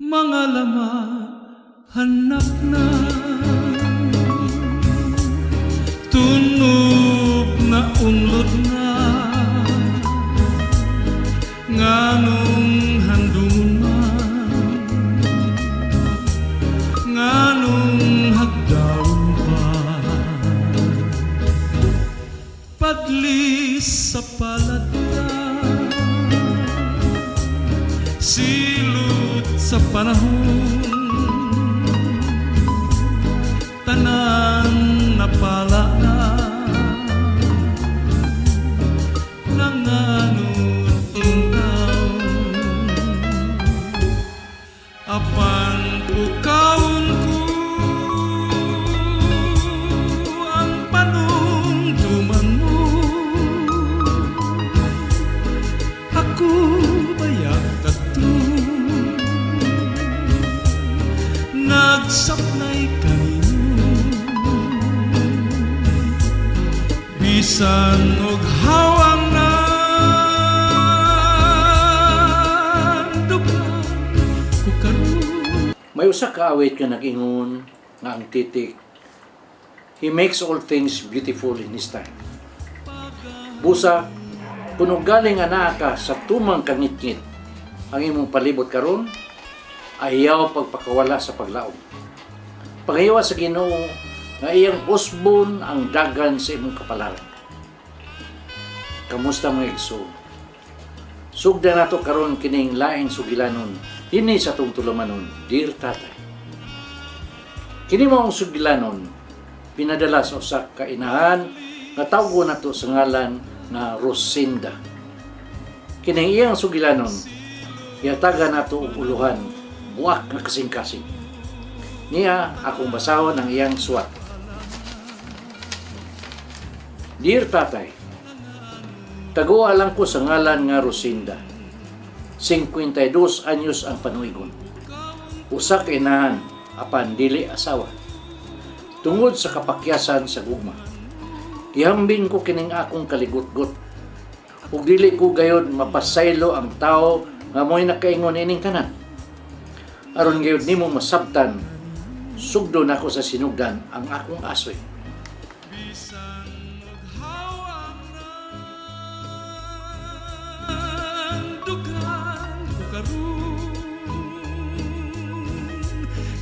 Mga lama hanap na tunob na unlod na nganong handumon man nganong hagdawon pa padlis sa paladya silot sa panahon tanan napala na nanganod intawn apan pukawon ko ang panumduman mo ako baya kadto nagsapnay kanino bisan og hawang na dugang ko karon. May usa ka awit nga nag-ingon nga ang titik, "He makes all things beautiful in His time." Busa, kuno galing nga naa ka sa tumang kangitngit, ang imong palibot karon, ayaw pagpakawala sa paglaom. Pangayoa sa Ginoo nga iyang usbon ang dagan sa imong kapalaran. Kamusta, mga igsoon? Sugdan nato karon kining laing sugilanon dinhi sa atong tulumanon, Dear Tatay. Kini mao ang sugilanon pinadala sa usa ka inahan nga tawgon nato sa ngalan nga Rosinda. Kining iyang sugilanon yataga nato og uluhan, "Buak nga kasing-kasing." Niya akong basahon ang iyang suwat. Dear Tatay, taguan lang ko sa ngalan nga Rosinda. 52 anyos ang panuigon. Usa ka inahan apan dili asawa. Tungod sa kapakyasan sa gugma, gihambing ko kining akong kaligutgot. Ug dili ko gayod mapasaylo ang tao nga mo'y nakaingon ining tanan. Aron gayud nimo masabtan, sugdo nako sa sinugdan ang akong asoy. Bisan og hawang dugang ko karon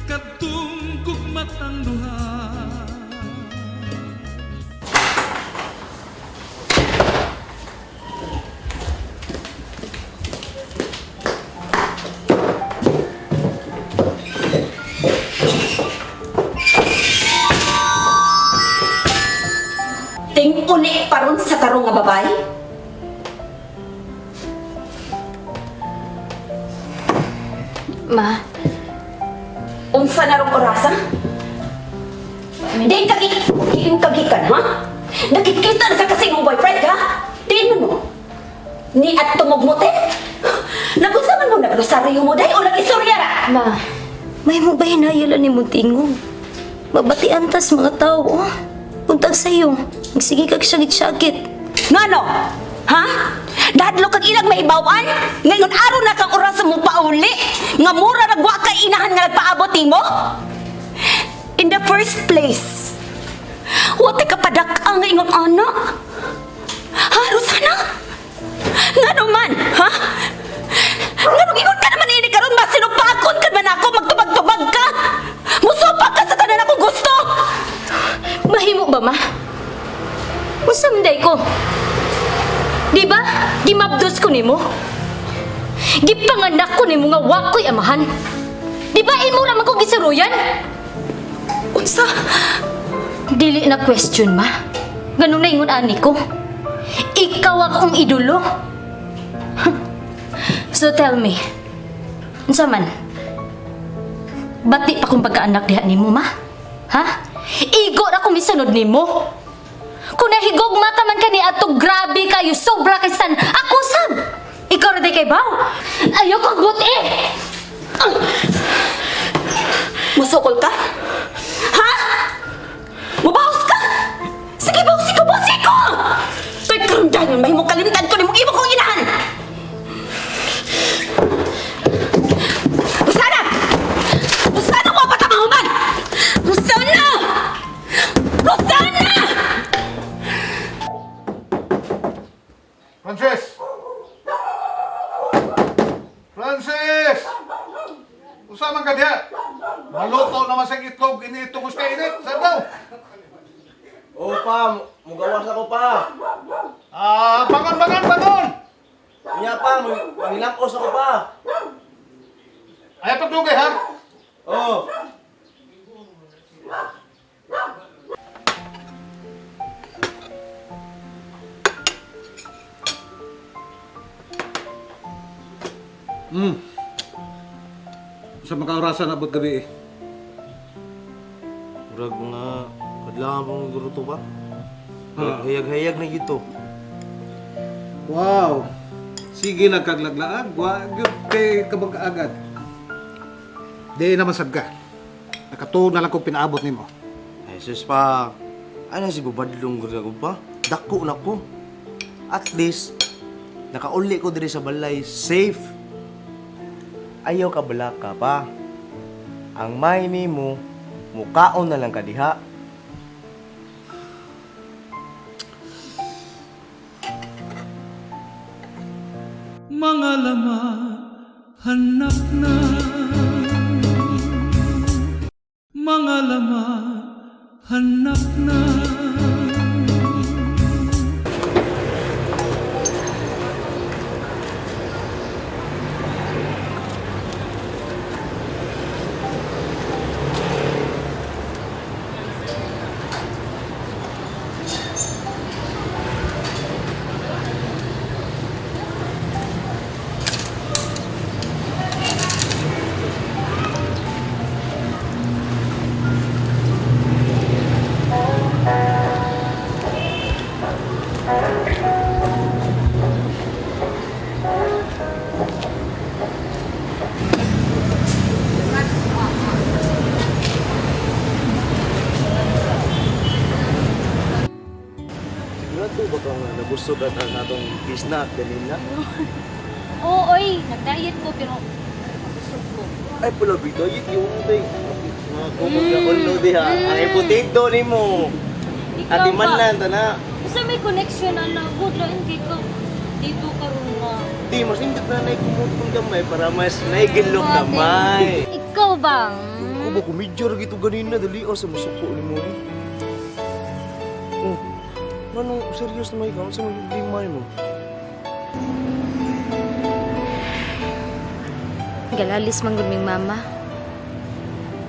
kadtong gugmatang duha. Ting-uni pa ron sa tarong nga babae? Ma, Unsa na rong orasa? Diin kagi, diin kagikan, ha? Nakikita na sa kasi mong boyfriend, ha? Diin man mo. Ni at tumugmuti? Nagunsa man mo nagrosaryo mo day o nag-istorya ra? Ma, May mo ba hinayala ni mo tingog? Mabatian tas mga tao, oh. Puntag sa'yo. Magsige kag syagit-syagit. Ngano? Ha? Nahadlok kag ilang maibawan? Ngayon araw na kang oras mo pauli? Nga mura nagwa kay inahan nga nagpaabot nimo? In the first place, wa ka padak ang ingon ana? Ha, Rosana? Ngano man, ha? Ngano ingon ka naman ini karon masinupakon ka man ako, magtubag-tubag ka. Musupak ka sa tanan akong gusto. Mahimo ba, ma? Unsa man day ko? Di ba? Gimabdos ko nimo? Gipanganak ko nimo nga wa ko'y amahan. Di ba imo raman ko gisuruyan? Unsa? Dili na question, ma. Ganun na ingon ani ko. Ikaw akong idolo. So tell me, unsa man? Bati pa kong pagkaanak diha nimo, ma? Ha? Igo ra ko misunod nimo. Kung nahigugma ka man kani ato, grabe kayo, sobra kay san. Ako sab. Ikaw ra day kay baw. Ayoko gut eh. Musukol ka? Ha? Mubawas ka? Sige, bawsi ko, bawsi ko! To'y karon dahil may mo kalimtan ko nimong imo kong inahan! Rosana! Francis! Usa man ka diha? Maluto naman sa itlog ini tungos kay init. Saan daw? Oo pa, mugawas ako pa. Ah, bangon, bangon, bangon! Unya pa, mangilakos ako pa. Ay, pagdugay ha? Oo. Sa mga orasan abot gabi eh. Murag mga kadlangan pang gruto ba? Hayag-hayag na gito. Wow! Sige nagkaglaglaag, wa gyud kay kabag-agad. Di naman sad ka. Nakatuon na lang kong pinaabot nimo. Jesus pa. Ano si Bubadlong gud pa? Dako na ko. At least nakauli ko diri sa balay safe. Ayaw ka balaka pa. Ang may nimo mukaon na lang ka diha. Mga lama hanap na, mga lama hanap na. Sigurado ba ka nga nabusog at ang atong isna kanina? Oo, oy, nag-diet ko pero busog ko. Ay, pula bito, yun yung tay. Mga kumot na ulo diha. Ang potato ni mo. Ikaw Ati man ba? lang, tana. Basta may connection ala, good lang kay ka dito karon nga. Di, mas hindi na na kumot gamay para mas naigilok gamay. Ikaw ba? Kubo, kumidyo ra gito ganina, dali o sa musuko ni mo ni. Oh, manong serious na may ikaw, sa mga problema mo? Galalis man gud ming mama.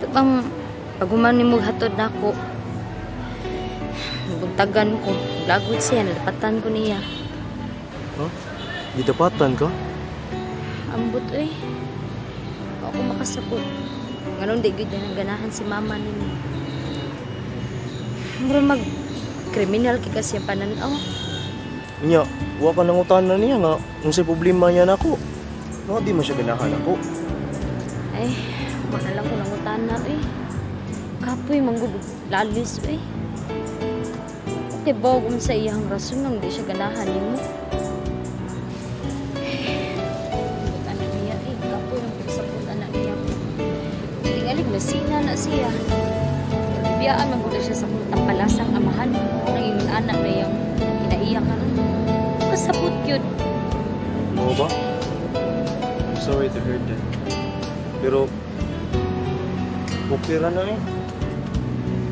Tubang pag human nimo hatod nako. Buntagan ko, lagot siya, nadapatan ko niya. Ha? Gidapatan ka? Ambot oy. Wa ako makasabot. Nganon di gyud na ganahan si mama nimo. Mura mag kriminal kay kasi ang pananaw. Nya, wa ka nangutan na niya nga, unsay problema niya nako. Nga di man siya ganahan ako. Ay, wala lang ko nangutana eh. Kapoy manggug lalis eh. Okay ba kung sa iyang rason nang di siya ganahan nimo? Ambot ana niya eh. Kapoy ang pagsapot ana niya. Tingalig masina na siya. Biyaan man gud na siya sa kung palasang amahan nang ingon anak na iyang kinaiyak karon. Kasabot yun. Mo ba? I'm sorry to hear that. Pero, okay ra na eh.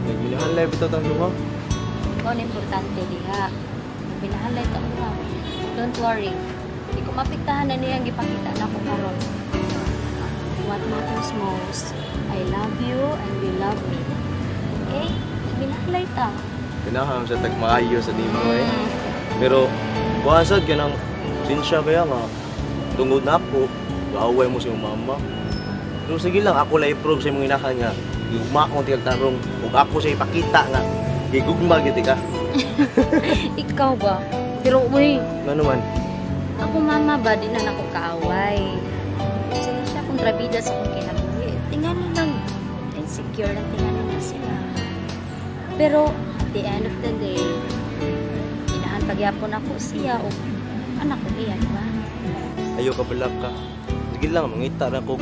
Nagminahan live ito tang duha. Mao na importante diha. Binahalay ta mo. Don't worry. Di ko mapiktahan na niya ang gipakita na ko karon. What matters most, I love you and you love me. Okay? Binahalay ta. Ganahan sa tagmaayo sa nimo eh. Pero, kuasad ka ng sinsya kaya nga, tungod na ako, gaaway mo sa iyong mama. Pero sige lang, ako lang i-prove sa imong inahan nga, gugma akong tigagtarong, ug ako sa ipakita nga, gigugma gid ka. Ikaw ba? Pero uy, Nga naman, ako mama ba, di na nako kaaway. Sino siya kontrabida sa akong kinabuhi. Tingnan lang, insecure lang tingnan na sila. Pero, at the end of the day, inahan pagyapon ako siya o anak ko niya, di ba? ayaw ka balak ka. Sige lang, mangita na ko.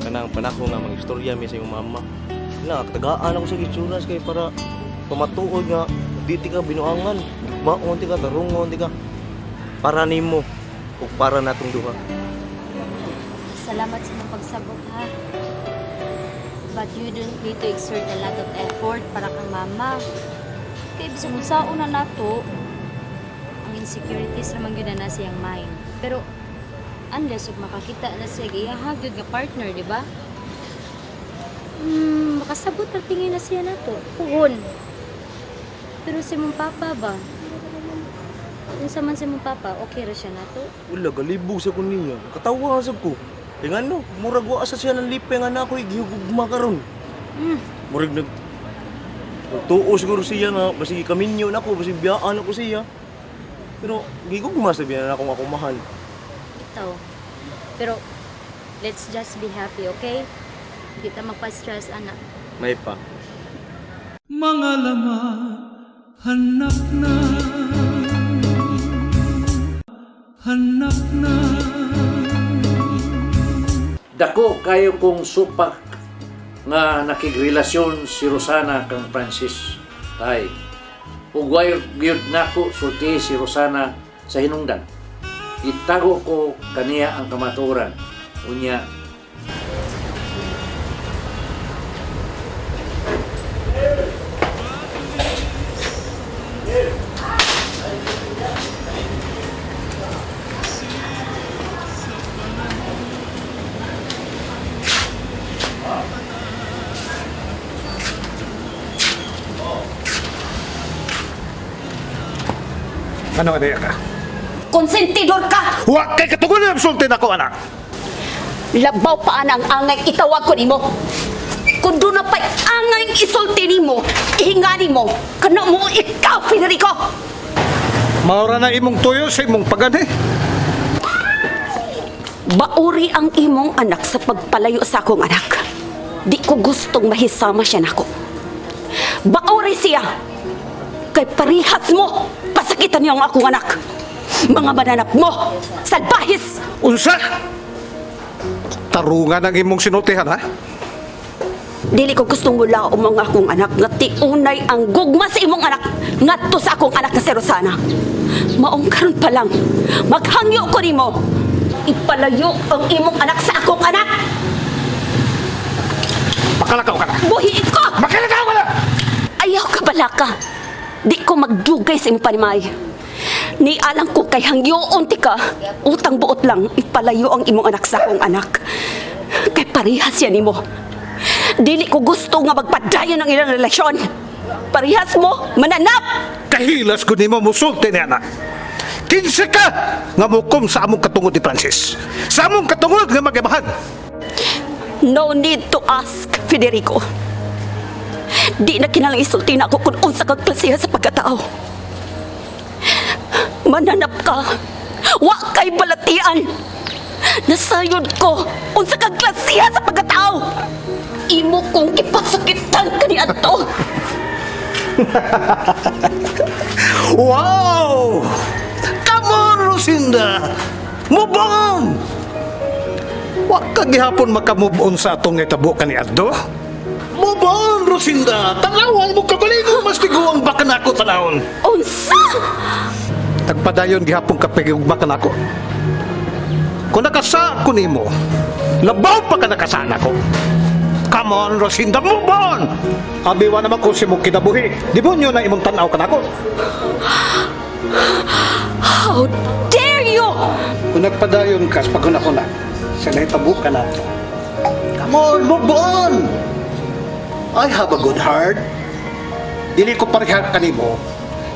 Kanang panahon nga, mga istorya mi sa iyong mama. Sige lang, tagaan ako sa insurance kay para pamatuod nga, di ti ka binuangan, maon ti ka, tarungon ti ka. Para nimo, o para natong duha. Salamat sa imong pagsabot ha. But you don't need to exert a lot of effort para kang mama. Kay bisag unsaon na nato, ang insecurities naman gyud na nasa iyang mind. Pero unless ug makakita na siya iyaha gyud nga partner, di ba? Makasabot ra tingin na siya nato. Puhon. Pero si mong papa ba? Unsa man si mong papa, okay ra siya nato? Wala, galibog sa ko niya. Katawa sa ko. Eh ngano, murag wa sa siya ng lipay nga na ako gihugugma karon. Murag nagtuo siguro siya nga basig kaminyo nako, basig biyaan ako siya. Pero gigugma sa biya na akong ako mahal. Ito. Pero, let's just be happy, okay? Hindi ta magpa-stress, anak. May pa. Mga lama, hanap na, hanap na. Dako kayo kong supak nga nakigrelasyon si Rosana kang Francis. Tay, ug way gyud nako sulti si Rosana sa hinungdan. Itago ko kaniya ang kamatuoran. Unya, Ano ka ka? Konsentidor ka! Wa kay katungod na sulti nako anak. Labaw pa ana ang angay itawag ko nimo. Kung doon na pa'y angay isulti nimo, ihinga nimo, kana mo ikaw, Federico! Maura na imong tuyo sa imong pagani. Bauri ang imong anak sa pagpalayo sa akong anak. Di ko gustong mahisama siya nako. Bauri siya! Kay parihas mo, pasakitan niyo ang akong anak. Mga mananap mo, salbahis! Unsa? Tarungan ang imong sinultihan ha? Dili ko gustong mula umong akong anak nga tiunay ang gugma sa imong anak ngadto sa akong anak nga si Rosana. Maong karon pa lang, maghangyo ko nimo. Ipalayo ang imong anak sa akong anak. Makalakaw ka na. Buhiin ko! Makalakaw ka na! Ayaw ka balaka. Di ko magdugay sa imong panimay. Ni alang ko kay hangyoon ti ka, utang buot lang ipalayo ang imong anak sa akong anak. Kay parehas yan nimo. Dili ko gusto nga magpadayon ang ilang relasyon. Parehas mo, mananap! Kahilas ko nimo musulti ni anak. Kinsa ka nga mukom sa among katungod ni Francis. Sa among katungod nga mag-amahan. No need to ask, Federico. Di na kinahanglang isulti na ako kung unsa kang klasiha sa pagkatao. Mananap ka. Wa kay balatian. Nasayod ko unsa kang klasiha sa pagkatao. Imo kong gipasakitan kaniadto. Wow! Come on, Rosinda! Move on! Wa ka gihapon makamove on sa atong nitabo kaniadto. Move on, Rosinda! Tanawan mo kagalingon mas tigo ang baka nako tanawon. Unsa? Tagpadayon gihapon ka pagigugma kanako. Kung nakasa ko nimo, labaw pa ka nakasa nako. Come on, Rosinda, move on! Abi wa naman ko si mong kinabuhi. Demonyo na imong tan-aw kanako. How dare you! Kung nagpadayon ka sa paghuna-huna, sa nahitabo ka na. Come on, move on! I have a good heart. Dili ko pareha kanimo.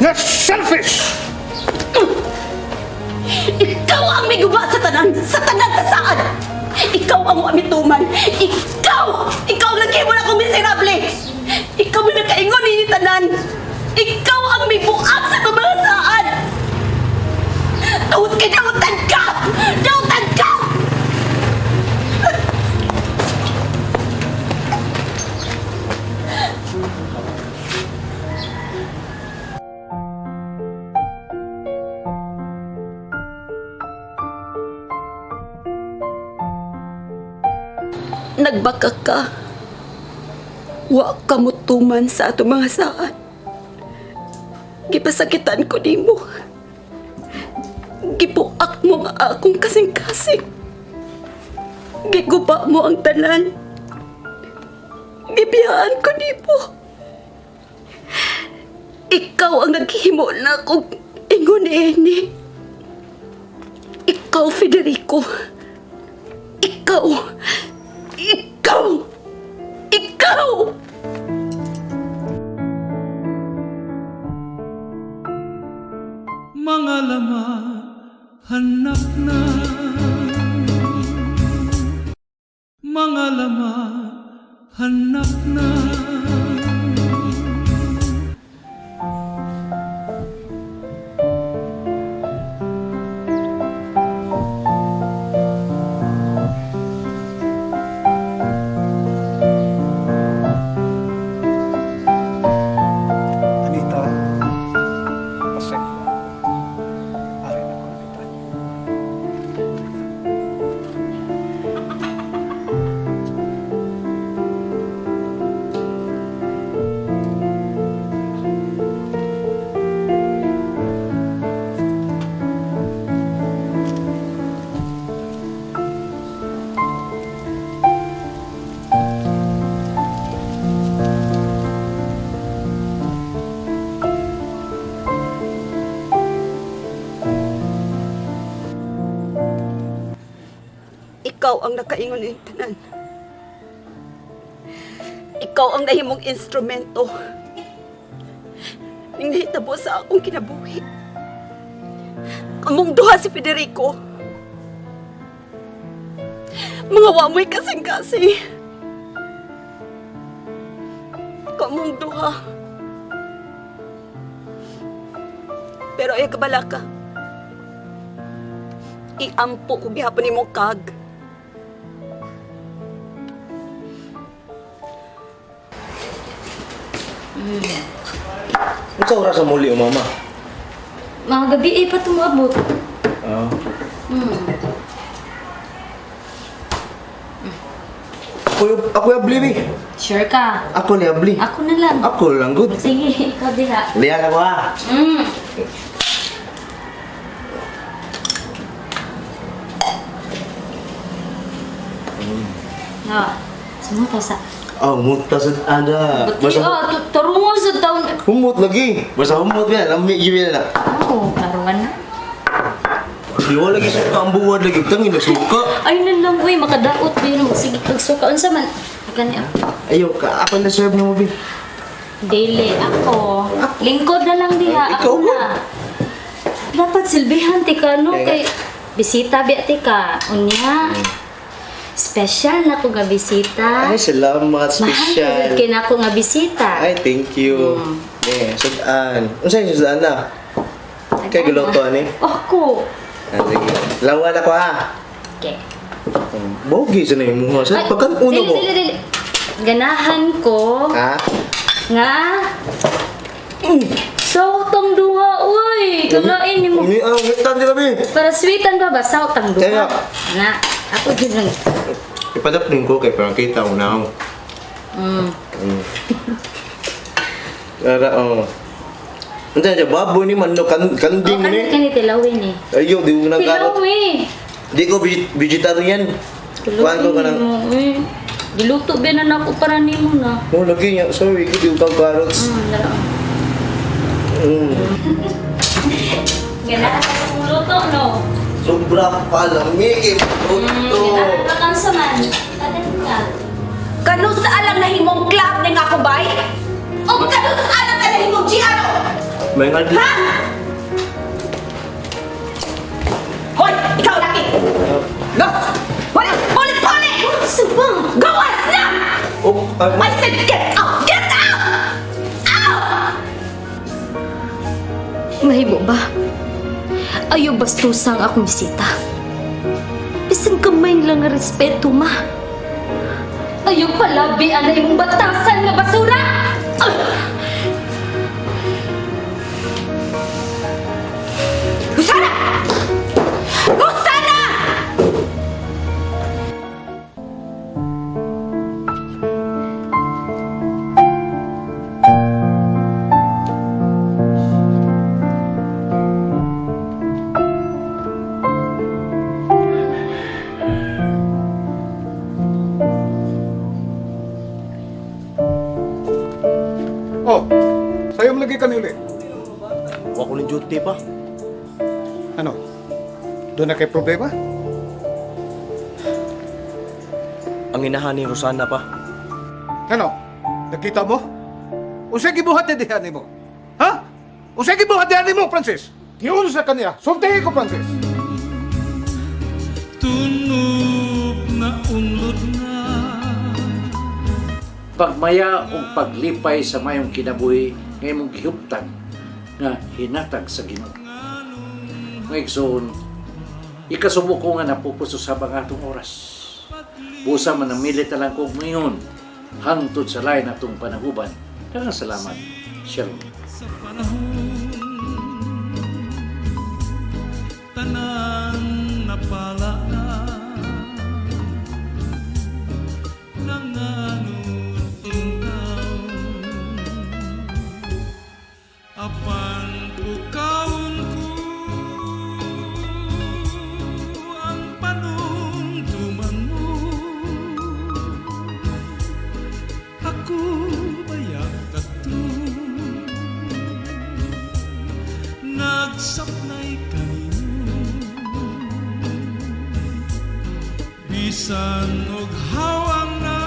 Nga selfish! Ikaw ang may guba sa tanan kasaan. Ikaw ang mituman. Ikaw! Ikaw ang naghimo na akong miserable. Ikaw ang nakaingon ni tanan. Ikaw ang may buak sa mga saan. Tawad ka, dautan ka! Dautan ka! Nagbaka ka. Wa ka mutuman sa ato mga saan. Gipasakitan ko nimo. Gipuak mo nga akong kasing-kasing. Giguba mo ang tanan. Gibiyaan ko nimo. Ikaw ang naghimo na akong ingon ini. Ikaw, Federico. Ikaw. Ikaw. Ikaw! Mga lama, hanap na. Mga lama, hanap na. Anita, pasensya. Ari na ko kita. Ikaw ang nakaingon ng tanan. Ikaw ang nahimong instrumento. Ning nahitabo sa akong kinabuhi. Among duha si Federico. Mga wamoy kasing-kasing. Kamong duha. Pero ay kabala ka. Iampo ko gihapon nimo kag. Unsa oras ang muli, mama? Mga gabi eh, pa tumabot. Ah. Ako, ako abli, bi. Sure ka? Ako ni abli. Ako na lang. Ako lang, good. Sige, ikaw diha. Lihan ako, ha. Ah, sumuto sa. Oh, muta sa ada. Buti, oh, tarungan sa taon. Humot lagi. Basta humot yan. Lami yun na. Oo, tarungan na. Di wala lagi suka ang buwad lagi. Tangin na suka. Ay, na lang, uy, makadaot. Di na, sige, kag suka. Unsa man? Gani, ah. Ayo, ka, ako na serve na mo, bi. Dili, ako. Lingkod na lang diha. Ay, ikaw Ako na. Dapat silbihan ti ka, no? Kaya Kay, bisita biya ti ka. Unya. Special na ko nga bisita. Ay, salamat. Mahal Special. kay na ako nga bisita. Ay, thank you. Eh, sudaan. Unsa yung sudaan na? Kay giluto ani? Ako. Ah, sige. Lawan ako ha. Okay. Bogi sa na yung muha. Sa Ay, pagkan uno dili, mo. Dili, dili. Ganahan ko Ha? nga So, tang duha, uy. Kalain nimo. Umi ang witan di kami. Para sweetan ba ba? Saw tang duha. Kaya. Na, ako din lang. Ipadapling ko kay parang kita mo na ako. Ara, oh. Unsa siya baboy ni man no kan kanding Oh, ni. kani tilawin eh. Ayo, di ko nang karot. Tilawi. Di ko vegetarian. Kuan ko kanang Tilawin mo, uy. Giluto ba na nako para nimo na. Oh, lagi niya. Sorry, di ko kang carrots. Dara. Ganahan ka sa kong luto, no? Sobra pa lamig eh. Luto. Ganahan ka kang saman. Tagal ka. Kano sa alang nahimong club ning ako bay? O kano sa alang ka nahimong GRO? May nga Ha? Hoy, ikaw laki. Go. Wala, ulit ulit. Subang! Gawas na! Oh, ah, I said get out! Get out! Out! Mahimo ba? Ayaw bastusa ang akong bisita. Bisan kamay lang nga respeto, ma. Ayaw palabi ang imong batasan nga basura! Ah! Susana! Susana! gisulti pa. Ano? Doon na kay problema? Ang inahan ni Rosana pa. Ano? Nakita mo? Unsay gibuhat niya diha nimo? Ha? Unsay gibuhat diha nimo, Francis? Giun sa kaniya. Sultihi ko, Francis. Tunob na unlod na. Pagmaya ug paglipay sa mayong kinabuhi nga imong gihuptan nga hinatag sa Ginoo. Mga igsoon, ikasubo ko nga napupuso sa ang atong oras. Busa man namilit na lang kog ngayon hangtod sa lain atong panaguban. Daghang salamat. Shalom. Sa panahon, tanan napala na nanganod intaw, apan pukawon ko ang panumduman mo. Ako baya kato nagsapnay kanino, bisan og hawang na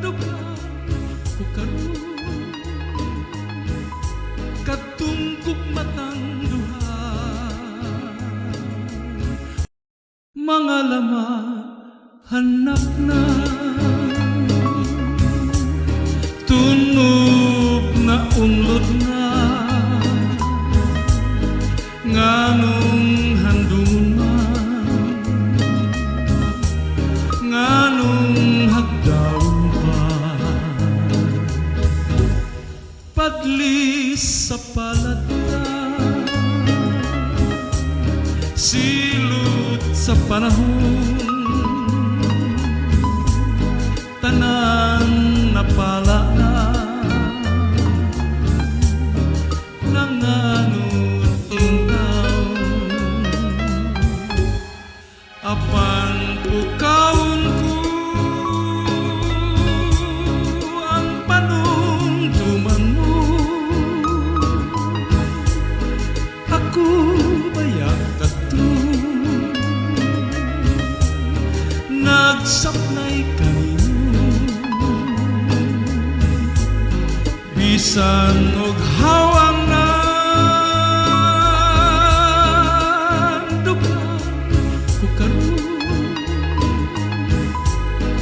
duka ko karon, kadtong gugmatang duha, mga lama hanap na, tunob na unlod na, nganong handungon man, nganong hagdawon pa, padlis sa palad, silot sa panahon, tanan napala na nanganod intaw, apan pukawon ko ang panumduman mo. Ako baya kato nagsapnay kanino, bisan og hawang na duka ko karon,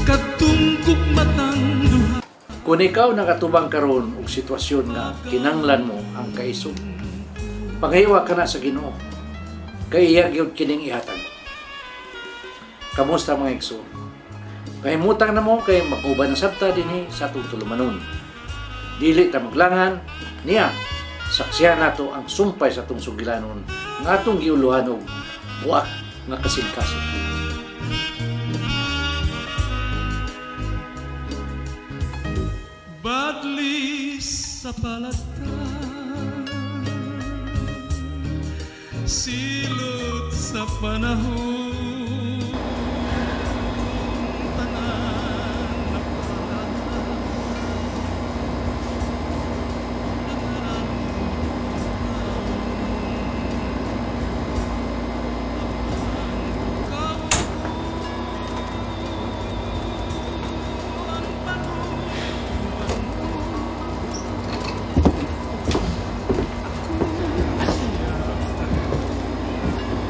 kadtong gugmatang duha. Kung ikaw nakatubang karon og sitwasyon nga kinanglan mo ang kaisog, panghiwa ka na sa Ginoo. Kay iya gyud kining ihatag. Kamusta, mga igsoon? Kahimutang na mo kay makuban na sabta dinhi sa atong tulumanon. Dili ta maglangan niya, saksihan nato ang sumpay sa atong sugilanon nga atong giuluhan og buak nga kasing-kasing. Badlis sa palatan, silot sa panahon, tanan na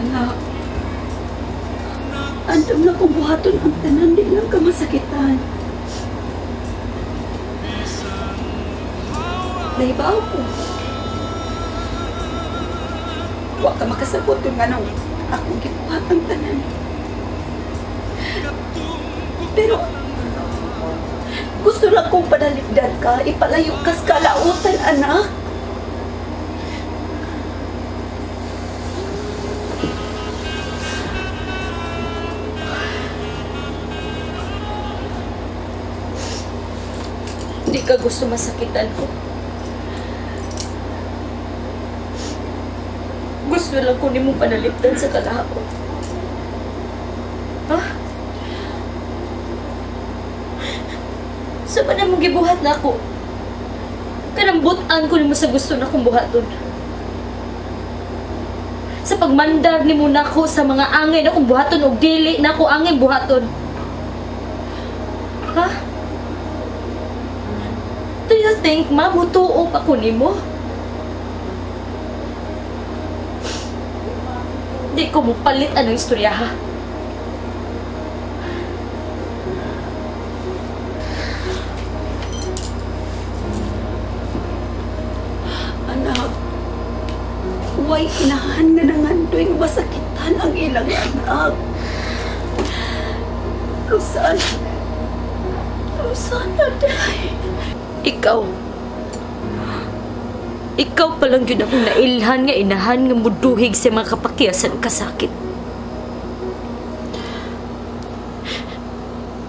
Anak, andam na kong buhaton ang tanan, di lang ka masakitan. Nahibaw ko. Wa ka makasabot kung anong akong gibuhat ang tanan. Pero, gusto lang kong panaligdan ka, ipalayo ka sa kalautan, anak. Hindi ka gusto masakitan ko. Gusto lang ko nimong panalipdan sa kalaot. Ha? Sa man mong gibuhat na ako? Kanang butan ko nimo sa gusto na kong buhaton. Sa pagmandar nimo nako sa mga angay na kong buhaton og dili na ko angay buhaton. Ha? Do you think, ma, mutuo pa ko nimo? Di ko mo palit anong istorya, ha? Anak, way inahan nga nangandoy nga masakitan ang ilang anak. Rosana, Rosana, day. Ikaw. Ikaw pa lang yun akong nailhan nga inahan nga muduhig sa mga kapakiyasan kasakit.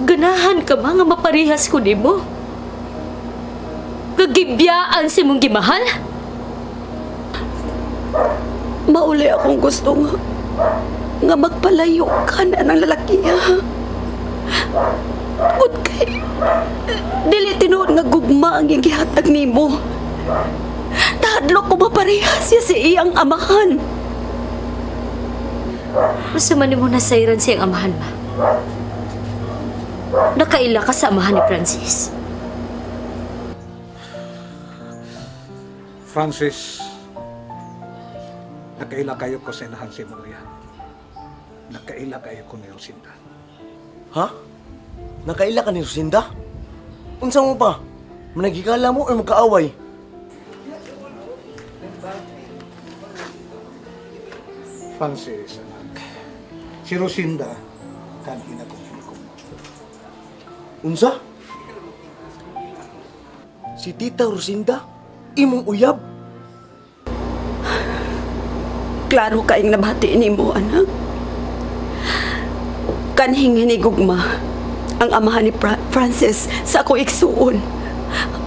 Ganahan ka ba nga maparehas ko nimo? Gagibiyaan si mong gimahal? Mauli akong gusto nga, nga magpalayo ka na ng lalaki, ha? Tungod kay, dili tinuod nga gugma ang iyang gihatag nimo. Tadlok ko maparehas siya sa iyang amahan. Gusto man nimo nasayran siyang amahan ba? Nakaila ka sa amahan ni Francis. Francis, nakaila kayo ko sa inahan si Maria. Nakaila kayo ko ni Rosinda. Ha? Nakaila ka ni Rosinda? Unsa mo pa? Managikala mo or magkaaway? Francis, anak. Si Rosinda, kanina kong hinikong. Unsa? Si Tita Rosinda? Imong uyab? Klaro kaing nabati nimo, anak. Kanhing hinigugma ang amahan ni Francis sa ako igsuon.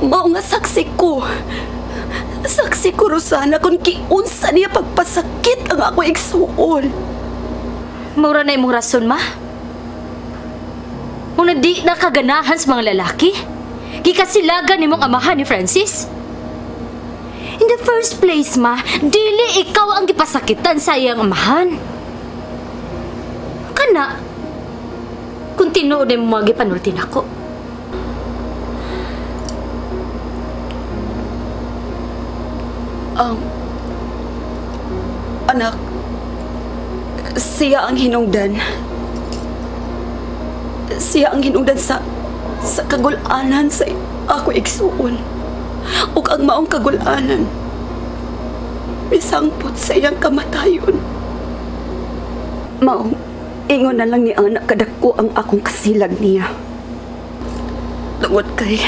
Mao nga saksi ko. Saksi ko, Rosana, kung kiunsa niya pagpasakit ang ako igsuon. Maura na imong rason, ma. Muna di na kaganahan sa mga lalaki. Gikasilagan nimong amahan ni Francis. In the first place, ma, dili ikaw ang gipasakitan sa iyang amahan. Kana, kung tinuod na imong mga gipanulti nako. Anak, siya ang hinungdan. Siya ang hinungdan sa kagulanan sa ako igsuon. Ug ang maong kagulanan, misangpot sa iyang kamatayon. Maong ingon na lang ni anak kadako ang akong kasilag niya. Tungod kay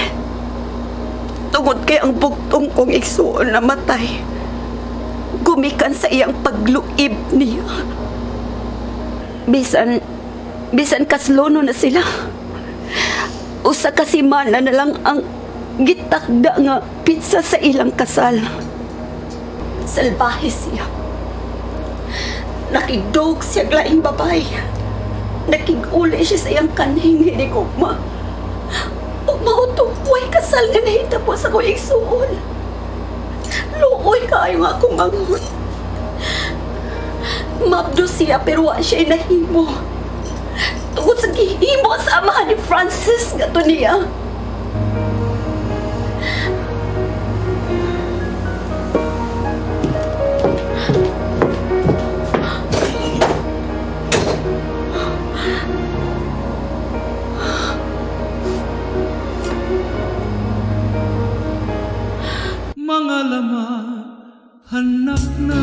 ang bugtong kong igsuon namatay gumikan sa iyang pagluib niya. Bisan, bisan kaslono na sila. Usa ka semana na lang ang gitakda nga pizza sa ilang kasal. Salbahe siya. Nakidog siya laing babay. Nakiguli siya sa iyang kanhing hinigugma. Ug mautukoy kasal nga nahitabo sa akong igsuon. Luoy kaayo nga akong manghod. Mabdo siya pero wa siya nahimo. Tungod sa gihimo sa amahan ni Francis nga to niya. Mga lama, hanap na.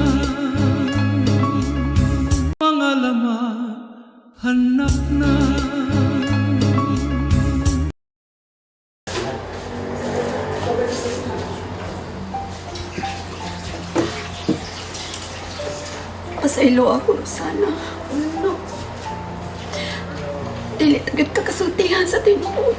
Mga lama, hanap na. Pasaylo ako, Rosana. Ano? Dili tagit ka kasultihan sa tinuod.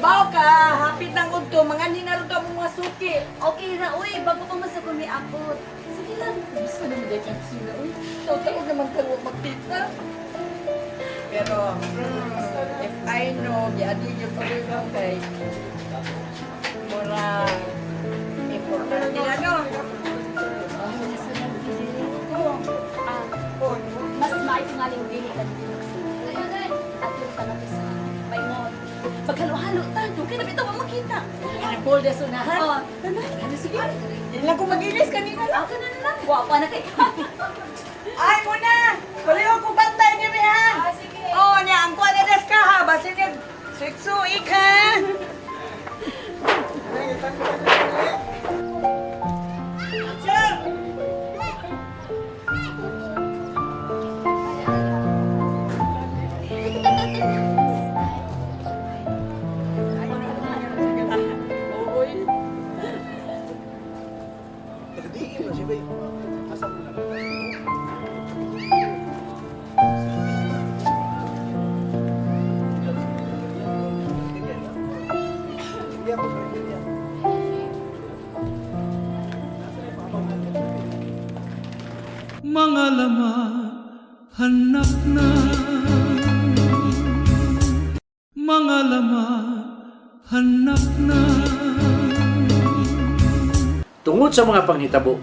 Ibaw ka, hapit ng udto, mga ninaruto ang mga suki. Okay ra, uy. Bago pa man sa kumi ako. Sige lang. Gusto naman dahil kang sila, uy. Taon-taon naman kayo magtita. Pero, if I know, giadi yung pag kay, mura, importante na, no? Ah, mas maayo nga ling dili ka dito nagsulti. At yung tanong sa paingon. Paghalo-halo ta, doon ka na bitaw ang makita. Pinapol na sunahan. Oh, tana. Ano, sige. Hindi lang ko mag-ilis kanina lang. Ako na na lang. Gwapa na kay. Ay, muna! Paliw ko bantay ni Rihan! Ah, sige. Oh, niya, ang kuha na des ka ha. Basin niya, suik-suik ha. Mga lama hanap na mga lama hanap na. Tungod sa mga panghitabo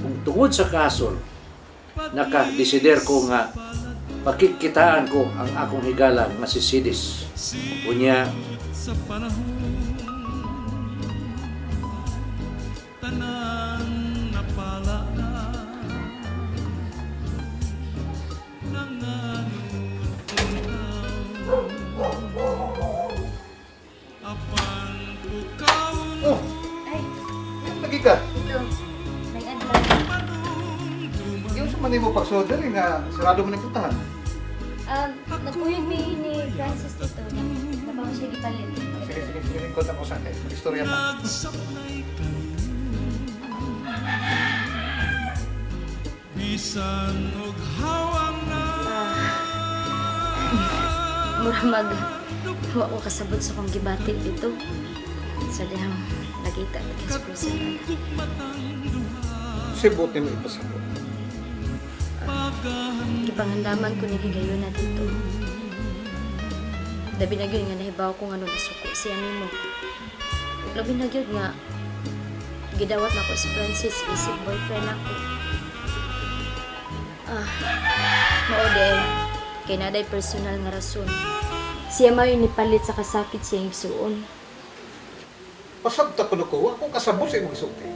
ug tungod sa kasol, nakadesider ko nga pakikitaan ko ang akong higala nga si Sidis. Unya, Sa panahon tanan napala na apan pukawon. Oh, lagi ka. Yung sa manay mo pagsulod diri nga sarado mo ng putahan. Nagpuyog mi ni Francis dito. Nabawa siya gipalit. Sige, sige, sige, lingkod ako sa akin. Mag-istorya pa. Nagsapnay kayo bisan og hawang na. Mura mag wa ko kasabot sa kong gibati dito. Sa dihang nakita ta kay si Priscilla. Matang duha. Sibot ni mo ipasabot. Pagahan. Gipangandaman ko ni higayon na dito. Labi na gyud nga nahibaw ko nga nasuko siya nimo. Labi na gyud nga gidawat nako si Francis isip boyfriend ako. Ah, mao day kay naday personal nga rason. Siya mayo nipalit sa kasakit siya igsuon. Pasabta ko na ko, ako kasabot sa imong gisulti.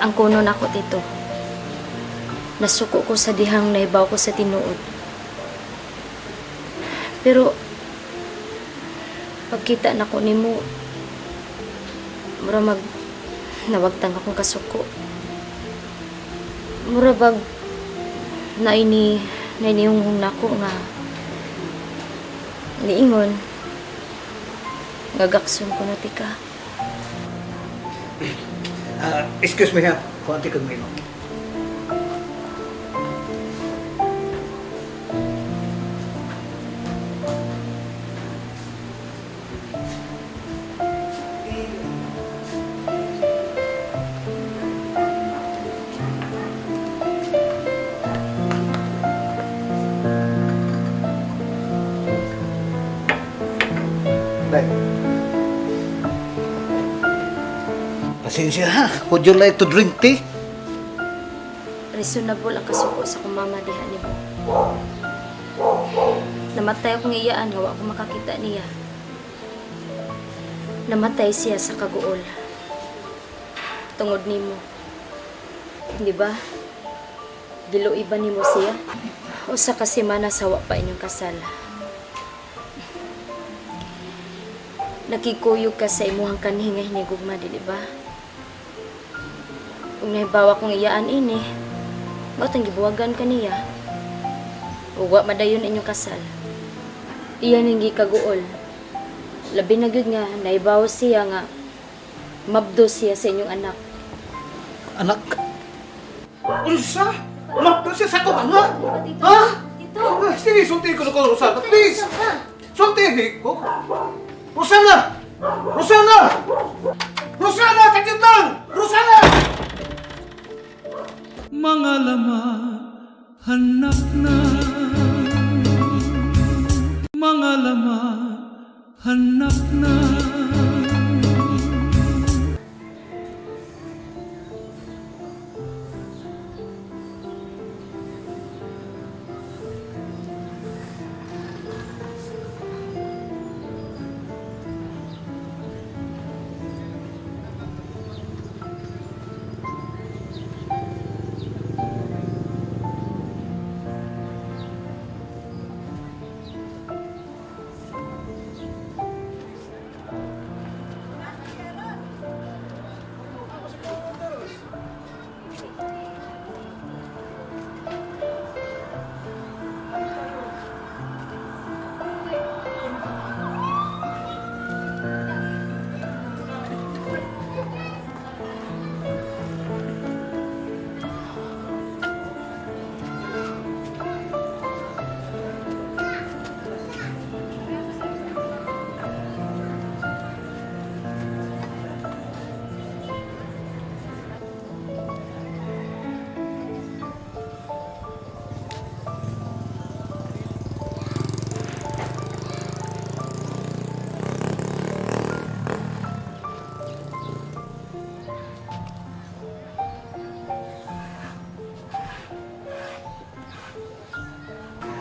Ang kuno nako tito. Nasuko ko sa dihang nahibaw ko sa tinuod. Pero pagkita nako nimo mura mag nawagtang akong kasuko. Mura bag naini nainihunghong nako nga niingon nga gakson ko na tika. Ah, excuse me ha, kuanti kag mainom. Dai. Pasensya ha. Would you like to drink tea? Reasonable ang kasuko sa kong mama diha nimo. Namatay akong iyaan nga wa ko makakita niya. Namatay siya sa kaguol. Tungod nimo. Di ba? Giluoy ba nimo siya? Usa ka semana sa wa pa inyong kasal. Nakikuyog ka sa imuhang kanhi nga hinigugma, dili ba? Ug nahibawa kong iyaan ini, mao tang gibuwagan ka niya. Ug wa madayon inyong kasal. Iya ning gikaguol. Labi na gyud nga nahibaw siya nga mabdo siya sa inyong anak. Anak? Unsa? Mapdo siya sa akong anak? Tito, Ha? Tito. Sige, sultihin ko na ko, Rosana. Please! Usab ka. Sultihin ko? Rosana! Rosana! Rosana! Takit lang! Rosana! Mga lama, hanap na. Mga lama, hanap na.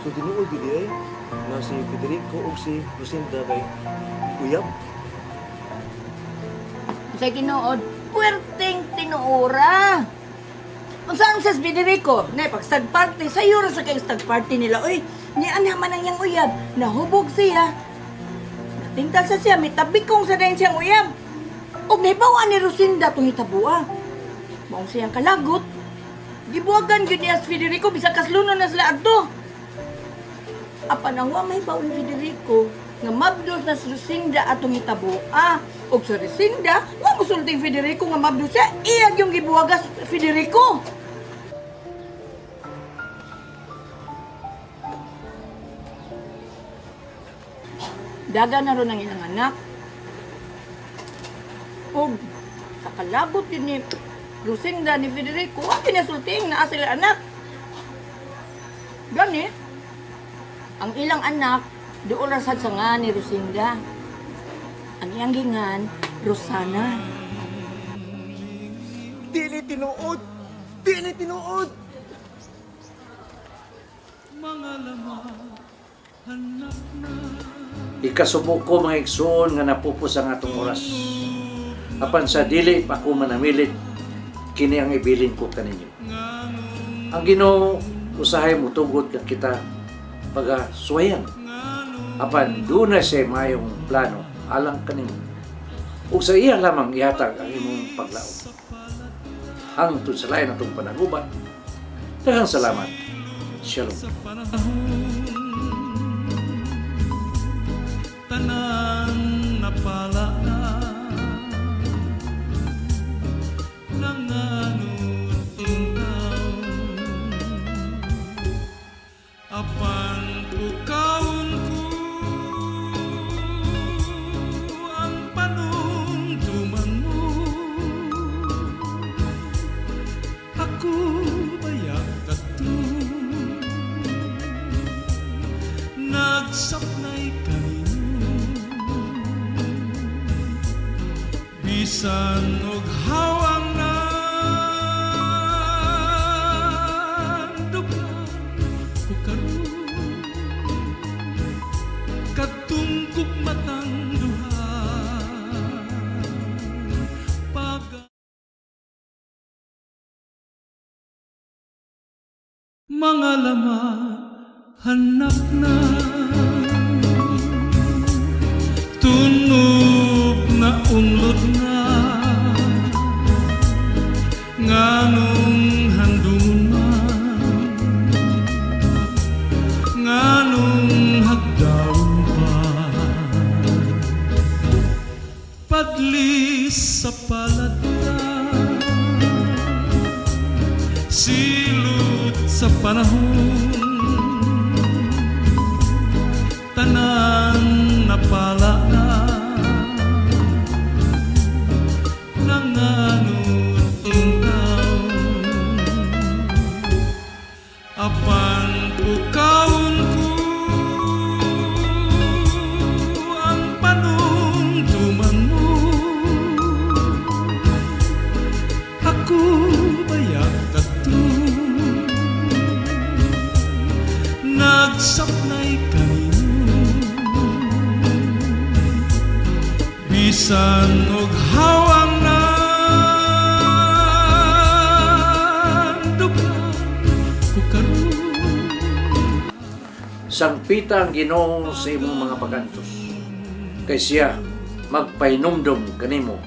So tinuod gid ay nga si Federico ug si Lucinda kay uyab. Sa tinuod, puwerteng tinuora. Unsa ang sa Federico? Ne, pag stag party, sayo ra sa kay stag party nila. Uy, ni ana man ang iyang uyab. Nahubog siya. Natingtal sa siya, may tabikong sa dayon siyang uyab. Ug nahibaw ni Rosinda tong hitabua. Maong siyang kalagot. Gibuwagan gyud niya si Federico bisag kaslunon na sila adto. Apan ang wa may ni Federico nga mabdos na si Rosinda atong hitaboa. Ug sa Rosinda, wa mosulting Federico nga mabdos siya, iyag yung gibuwagas Federico. Daga na ron ang ilang anak. Ug sa kalabot yun ni Rosinda ni Federico, wa kinasulting naa sila anak. Gani, ang ilang anak, doon ra sad sa nga ni Rosinda. Ang iyang gingan, Rosana. Dili tinuod. Dili tinuod. Mga lama, hanap na. Ikasubo ko mga igsoon nga napupos ang atong oras. Apan sa dili pa ko manamilit, kini ang ibilin ko kaninyo. Ang Ginoo usahay motugot nga kita pagasuwayan. Apan duna siya mayong plano alang kanimo. Ug sa iya lamang ihatag ang imong paglaom. Hangtod sa lain atong panaguban. Daghang salamat. Shalom. Sa panahon, tanan napala na nanganutong taon. Apan pukawon ko ang panuntuman mo. Ako baya kadto nagsapnay kanino, bisan og hawang na dughan ko karon kadtong matang duha pag mga lama, hanap na. Tunob na unlod na, nganong handungon man, nganong hagdawon pa, padlis sa palad. Silot sa panahon, tanan napala na, nanganod taon, apan pukawon ko ang panuntuman mo. Ako baya kadto nagsapnay kanimo, bisan og hawang nandugan ko karon. Sangpita ang Ginoo sa imong mga pagantos. Kay siya magpahinumdom kanimo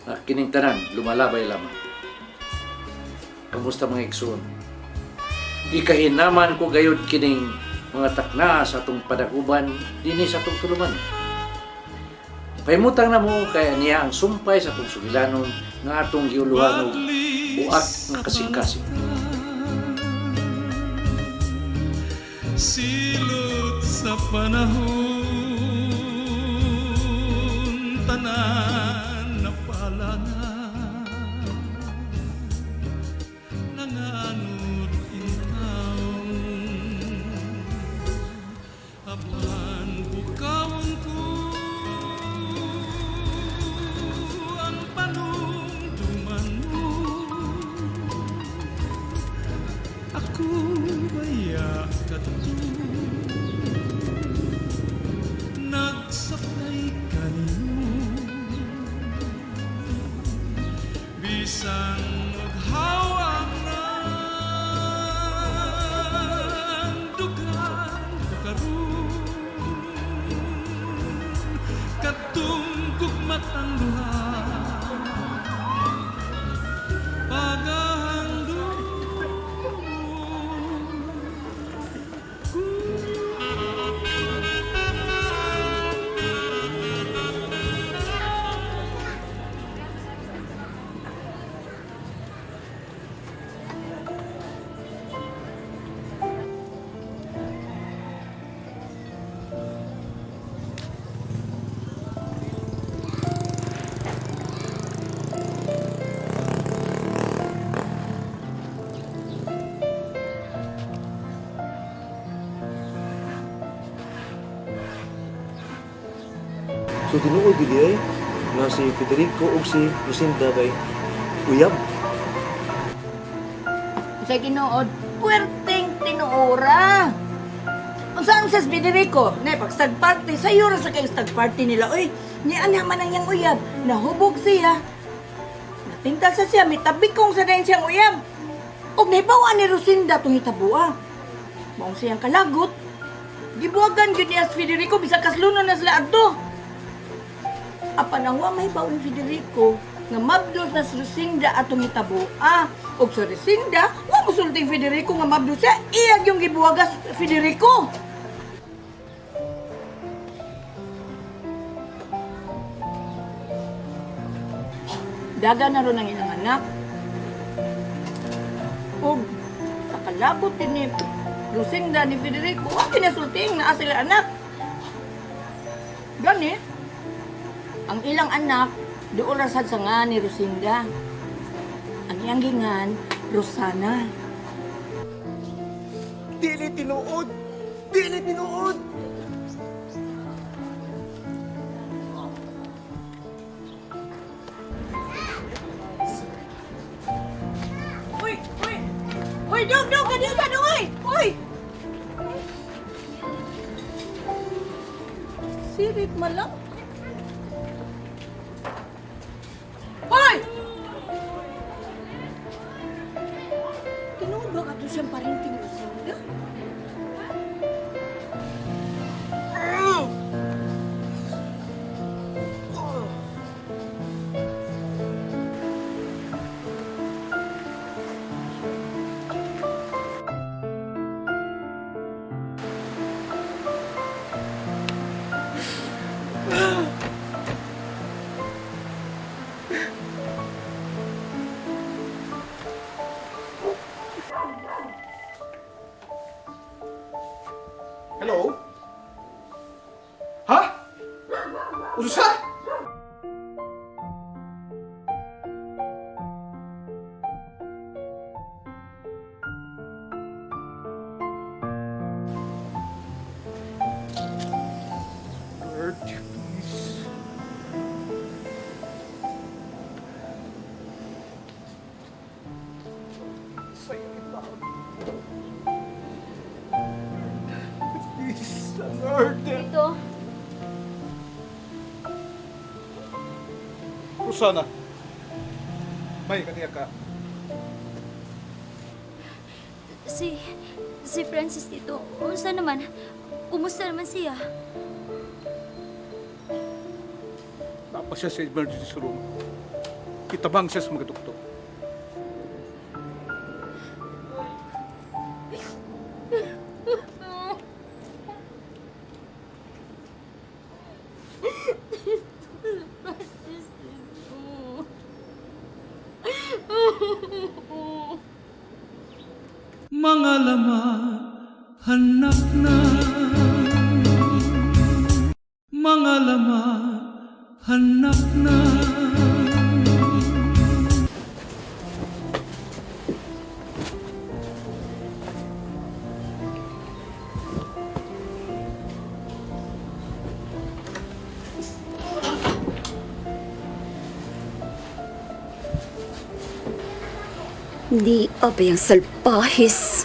na kining tanan lumalabay lamang. Kamusta mga igsoon? Gikahinaman ko gayud kining mga takna sa atong padaguban dinhi sa atong tuluman. Pahimutang na mo kay niya ang sumpay sa atong sugilanon nga atong giuluhan og buak nga kasing-kasing. Silot sa panahon, tanan napala na, nanganod intawon, apan bukawon ko ang panuntuman mo. Ako baya kadto nagsakay kanimo, bisan maghawang ng dugan ko karon, kadtong gugmat ang duha pagahandom. So tinuod gid ay nga si Federico ug si Lucinda kay uyab. Sa Ginood, puwerteng tinuora. Unsa ang sas Federico? Ne, pag stag party, sayo ra sa kay stag party nila. Uy, ni ana man ang iyang uyab. Nahubog siya. Natingtal sa siya, may tabi kong sa dayon siyang uyab. Og nahibaw ni Rosinda tong hitabua. Maong siyang kalagot. Gibuwagan gyud niya si Federico bisag kaslunon na sila adto. Apan ang wa may ni Federico nga mabdos na si Rosinda atong hitabua. Og sa Rosinda, wa mosulti Federico nga mabdos siya, iyag yung gibuwagas Federico. Daga na ron ang ilang anak. Og sa kalabot din ni Lucinda ni Federico, wa kinasulting naa sila anak. Gani, ang ilang anak, doon ra sad sa nga ni Rosinda. Ang iyang gingan, Rosana. Dili tinuod. Dili tinuod. Uy! Uy! Uy, dog, dog! Kadiyo sa dong, uy! Uy! Sirit man lang. Hoy! Tinuod ba kato siyang parinting Lucinda? Hello? Ha? Unsa? Lord, please. Sa'yo ito. Please, Lord. Tito, Rosana, may kaniya ka. si... Si Francis, Tito. Unsa naman? Kumusta naman siya? Napa siya sa emergency room. Kitabang siya sa mga doktor. Mga lama, hanap na. Mga lama, hanap na. Di abay ang salpahis.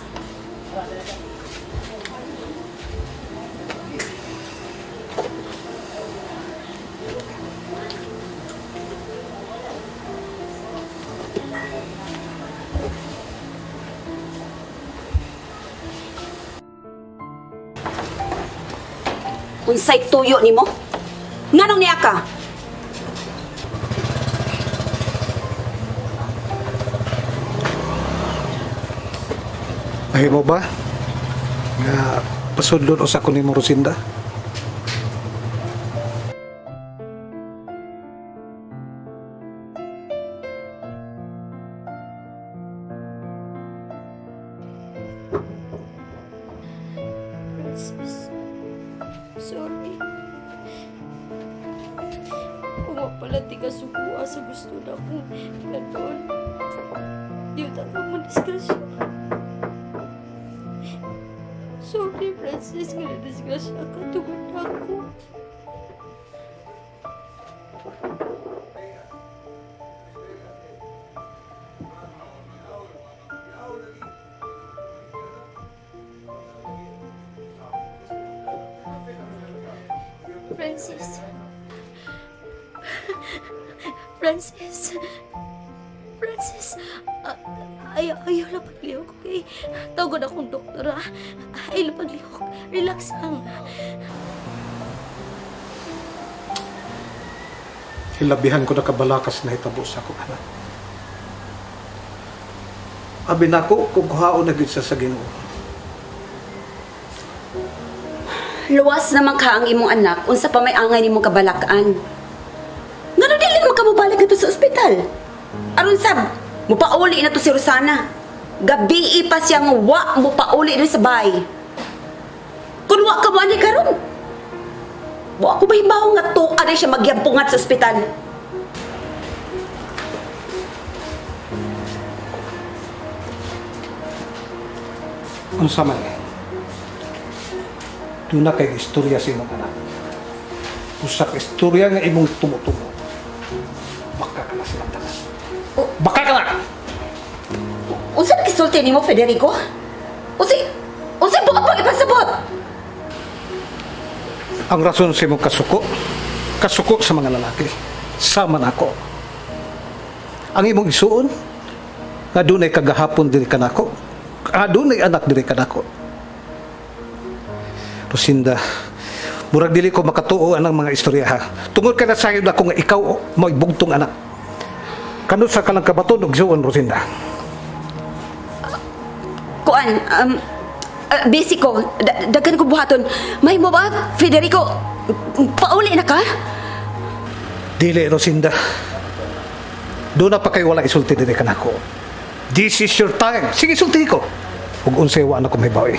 Unsay tuyo nimo? Nganong niya ka? Mahimo ba? Nga pasudlon usa ko nimo Rosinda? Francis, sorry. Kung wa pala ti ka sukua sa gusto na akong kanon, di ta ka mo disgrasya. Sorry, Francis, nga na-disgrasya ka tungod na ako. Francis. Francis. Francis. Ah, ayaw, ayaw lang paglihok, okay? Tawag akong doktor, ah. Ayaw lang paglihok. Relax lang. Hilabihan ko na kabalakas na hitabo sa akong anak. Abi nako kung kuhaon na gyud siya sa Ginoo. Luwas naman ka ang imong anak unsa pa may angay nimong kabalakan. Ngano dili man ka mobalik ngadto sa ospital? Aron sab, mupauli na to si Rosana. Gabi pa siya nga wa mupauli rin sa bay. Kun wa ka mo ani karon. Wa ko mahibaw nga tuwa na siya magyampungat sa ospital. Unsa man eh. Doon na kay istorya sa imong anak. Usa ka istorya nga imong tumutubo. Baka ka na sila tanan. Baka ka na! Unsa na gisulti nimo Federico? Unsay unsay buot pang ipasabot? Ang rason sa imong kasuko, kasuko sa mga lalaki, sama nako. Ang imong isuon, nga dunay kagahapon diri kanako, nga dunay anak diri kanako. Rosinda, murag dili ko makatuo anang mga istorya ha. Tungod kay nasayod ako nga ikaw mo'y bugtong anak. Kano sa kalang kabaton og isuon, Rosinda? Kuan, busy ko. Daghan ko buhaton. May mo ba, Federico? Pauli na ka? Dili, Rosinda. Doon na pa kayo wala isulti diri kanako. This is your time. Sige, sulti ko. Ug unsay wa na ko may bawi.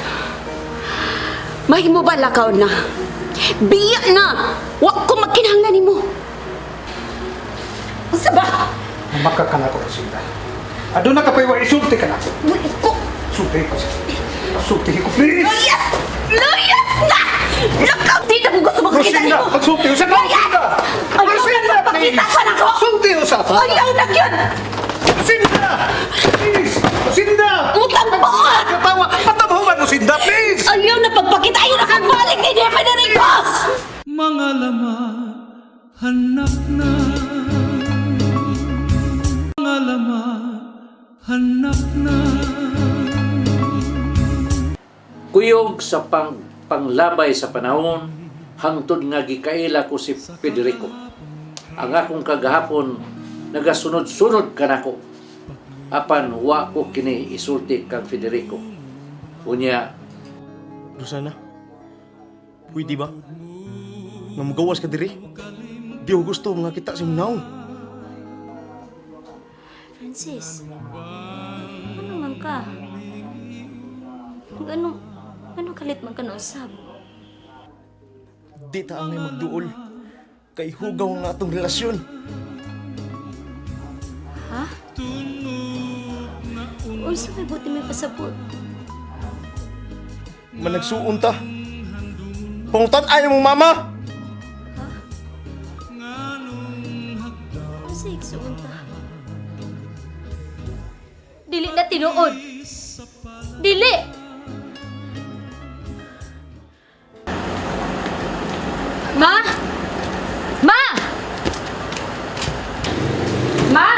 Mahimo ba lakaw na? Biya na! Wa ko magkinahanglan nimo. Unsa ba? Maka ka na ko, Rosinda. Aduna ka pa'y wa isulti ka na ako. Ko Sulti ko. Sulti ko, please! Layas! Layas na! Lakaw! Di na ko gusto makakita Rosinda, nimo. pagsulti usa ka! Layas! Ayaw na Rosinda, please! magpakita pa nako! Sulti usa ka! Ayaw na gyud! Rosinda! Please! Rosinda! Utang po! Katawa! Patabahuan, Rosinda, please! Ayaw na pagpakita! Ayaw na kang balik ni Federico! Mga lama, hanap na. Mga lama, hanap na. Kuyog sa panglabay sa panahon, hangtod nga gikaila ko si Federico. Ang akong kagahapon, nagasunod-sunod kanako. Apan wa ko kini isulti kang Federico. Unya, Rosana, pwede ba? Nga mugawas ka diri? Di ko gusto mga kita sa imong. Francis, ano man ka? Ano, ano kalit man ka na usab? Di ta angay magduol. Kay hugaw nga atong relasyon. Ha? Unsa may buti may pasabot? Managsuon ta. Pangutan ay mong mama! Unsa igsuon ta? Dili na tinuod. Dili! Ma! Ma! Ma!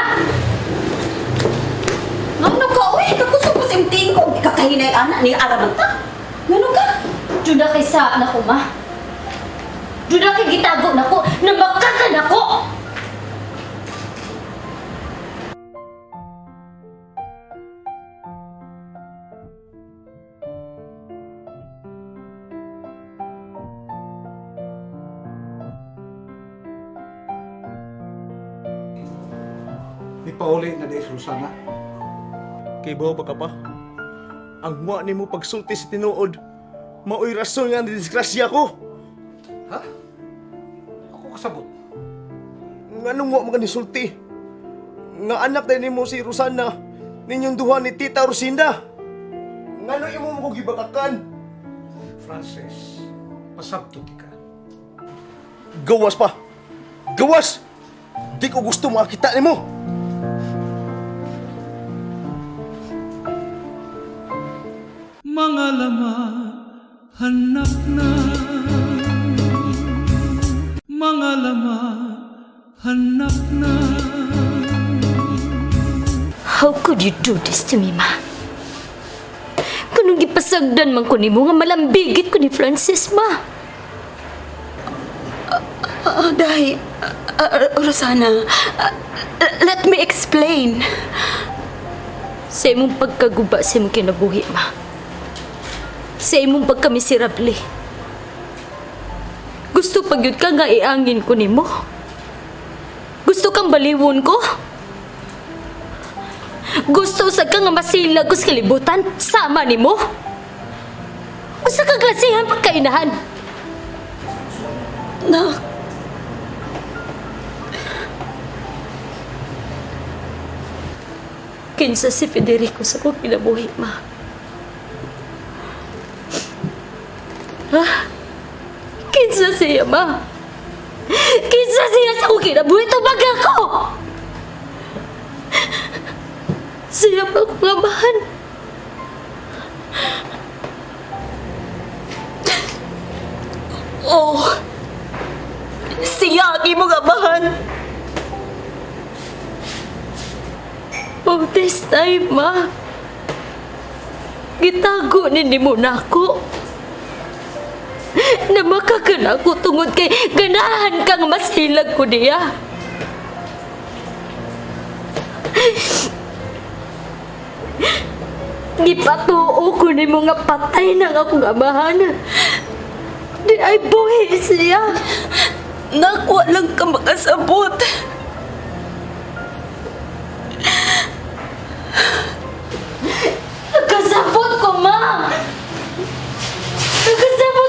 Ngano ka? Uy, kakusog ko sa imting ko. Kakahinay anak ni Arabang ta. Ngano ka? Juda kay sa nako ma. Juda kay gitago nako, namakaka nako. Di pauli na di, Rosana. Kay bawo pa ka pa. Ang wa nimo pagsulti sa tinuod. Maoy rason nga nidisgrasya ko. Ha? Ako kasabot. Nganong wa man ka nisulti? Nga anak din nimo si Rosana, ninyong duha ni Tita Rosinda. Ngano imo mo ko gibakakan? Francis, pasabtot ka. Gawas pa. Gawas! Di ko gusto makakita nimo. Mga lama, hanap na. Mga lama, hanap na. How could you do this to me, ma? Kanong gipasagdan man ko nimo nga malambigit ko ni Francis, ma. Day, Rosana, let me explain. Sa imong pagkaguba sa imong kinabuhi, ma. Sa imong pagkamiserable. Gusto pag yun ka nga iangin ko nimo. Gusto kang baliwon ko? Gusto sa ka nga masilag ko sa kalibutan sama nimo? Usa ka klasihan pagkainahan. Nak, Kinsa si Federico sa kong kinabuhi, ma. Ha? Kinsa siya, ma? Kinsa siya sa kong kinabuhi? Tubag ako! Siya pa akong amahan. oh, siya ang imong amahan. Oh, this time, ma. Gitago ni mo na ako. Na makakana ako tungod kay ganahan kang masilag ko niya. Gipatuo ko ni mga patay ng akong amahan. Di ay buhi siya. Nak, walang ka makasabot. Nagkasabot ko, ma! Nagkasabot.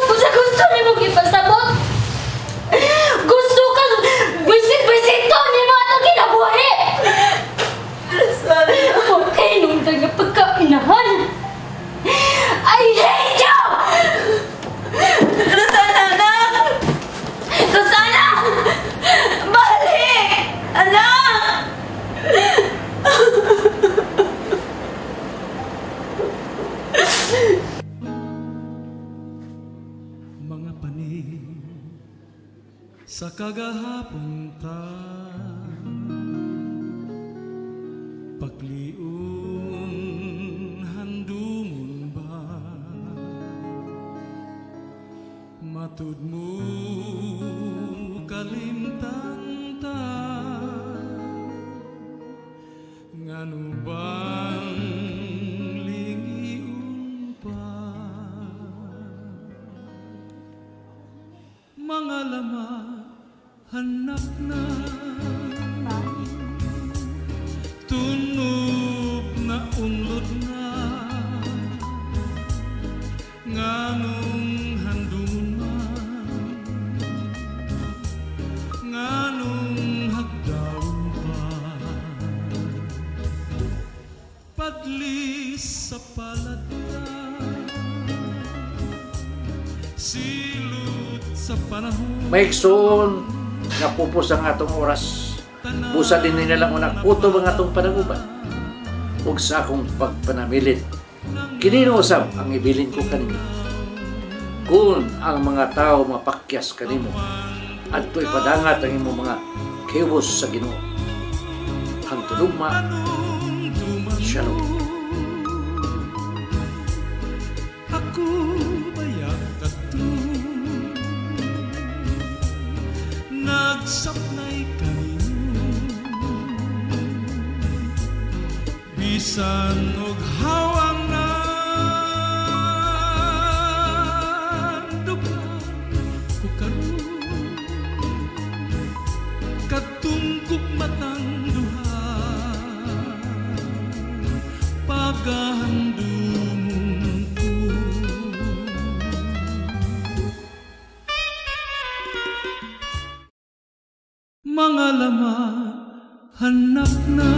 Sa kagahapon ta, paklion handumon ba, matud mo kalimtan ta, ngano bang lingiun pa, mga lama hanap na, tunob na unlod na, nganong handumon man, nganong hagdawon pa, padlis sa palad silot sa panahon. Maigsoon, napupos ang atong oras. Busa din nila lang unang kutob ang atong panaguban. Ug sa akong pagpanamilit, kini usab ang ibilin ko kaninyo. Kung ang mga tao mapakyas kanimo, adto ipadangat ang imong mga kibos sa Ginoo. Hangtod ugma, shalom. Ako baya kadto nagsapnay kanimo, bisan og hawang na duka ko karon, katungkop matang duha pagahandumon ko. Mga lama hanap na,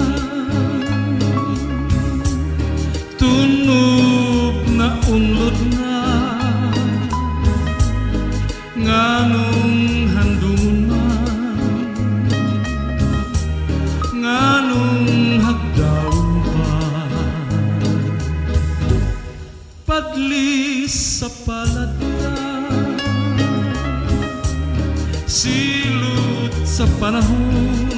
tunob na unlod na, nganong handumon man, nganong hagdawon pa, padlis sa palad silot sa panahon,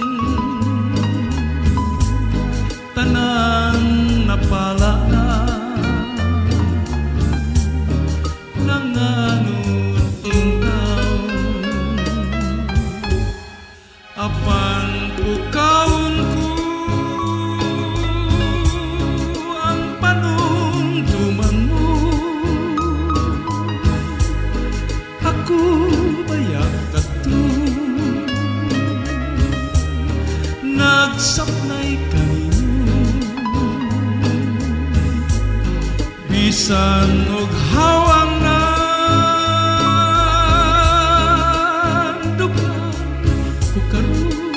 tanan napala na nanganod taon, apan pukawon ko ang panumduman mo. Ako baya kadto nagsapnay kanimo, bisan og hawang na duka ko karon,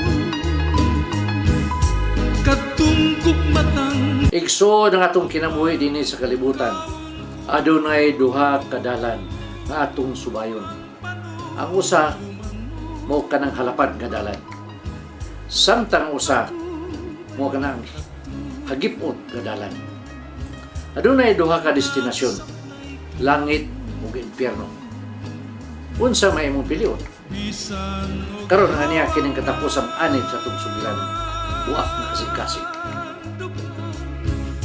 katungkop matang. Igsoon ang atong kinabuhi dinhi sa kalibutan. Adunay duha ka dalan nga atong subayon. Ang usa mao kanang halapad nga dalan. Samtang ang usa mao kanang hagipot nga dalan. Adunay duha ka destinasyon, langit ug impyerno. Unsa may imong pilion? Karon nga niya kining katapusang anib sa atong sugilanon. Buak na kasing-kasing.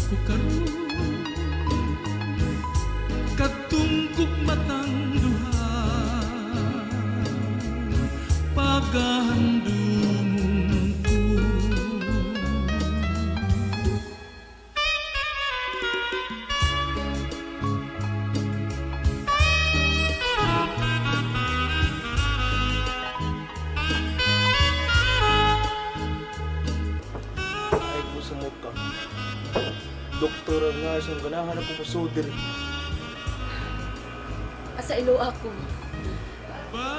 Ko karon katungkop matang duha pagahandumon ko. Ay, gusto mo ka. Doktor ang nurse, ang ganahan ako musudir. Asa ilo ako.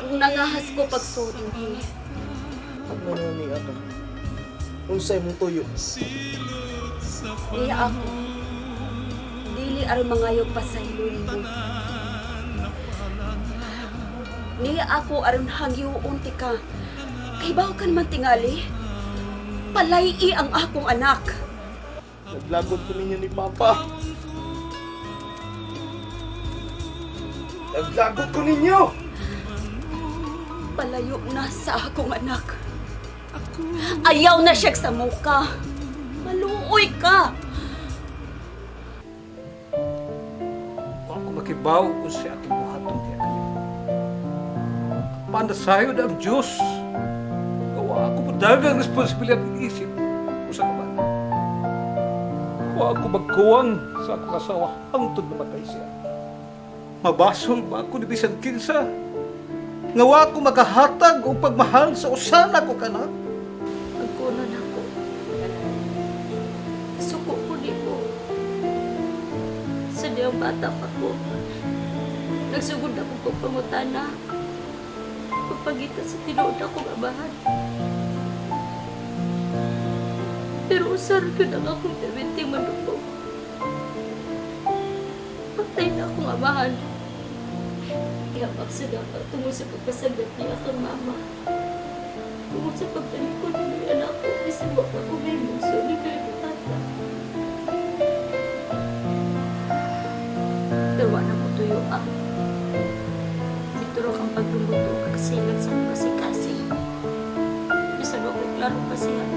Kung nangahas ko pagsod ni. Ano na niya ka? Unsay mong tuyo? Niya ako. Dili aron mangayo pasaylo nimo. Niya ako aron hangyoon ti ka. Kay bawo ka naman tingali. Palay ang akong anak. Naglagot ko ninyo ni Papa. Naglagot ko ninyo! Magpalayo na sa akong anak. Ayaw na siya sa muka. Maluoy ka. Wa ko makibaw kung siya atong buhaton kaya kanimo. Panasayod ang Diyos. Wa ako modagang responsibilidad isip usa ka bana. Wa ako magkuwang sa akong asawa hangtod namatay siya. Mabasol ba ako ni bisan kinsa? Nga wa ako makahatag og pagmahal sa usa na ko kanak. Pagkunan ako. Suko ko di ko. Sa diyang bata pa ko. Nagsugod ako pagpangutana. Pagpagita sa tinuod akong abahan. Pero usar yun ang akong perminting manubog. Patay na akong amahan. Ihabak sa dapat tungod sa pagpasagat niya kang mama. Tungod sa pagtalikod ni anak ko, bisan wa pa ko may bunso ni kay tata. Pero wa na ko tuyo ah. Giturok ang paglumot o kasilan sa akong kasing-kasing. Bisan wa ko klaro pasihan.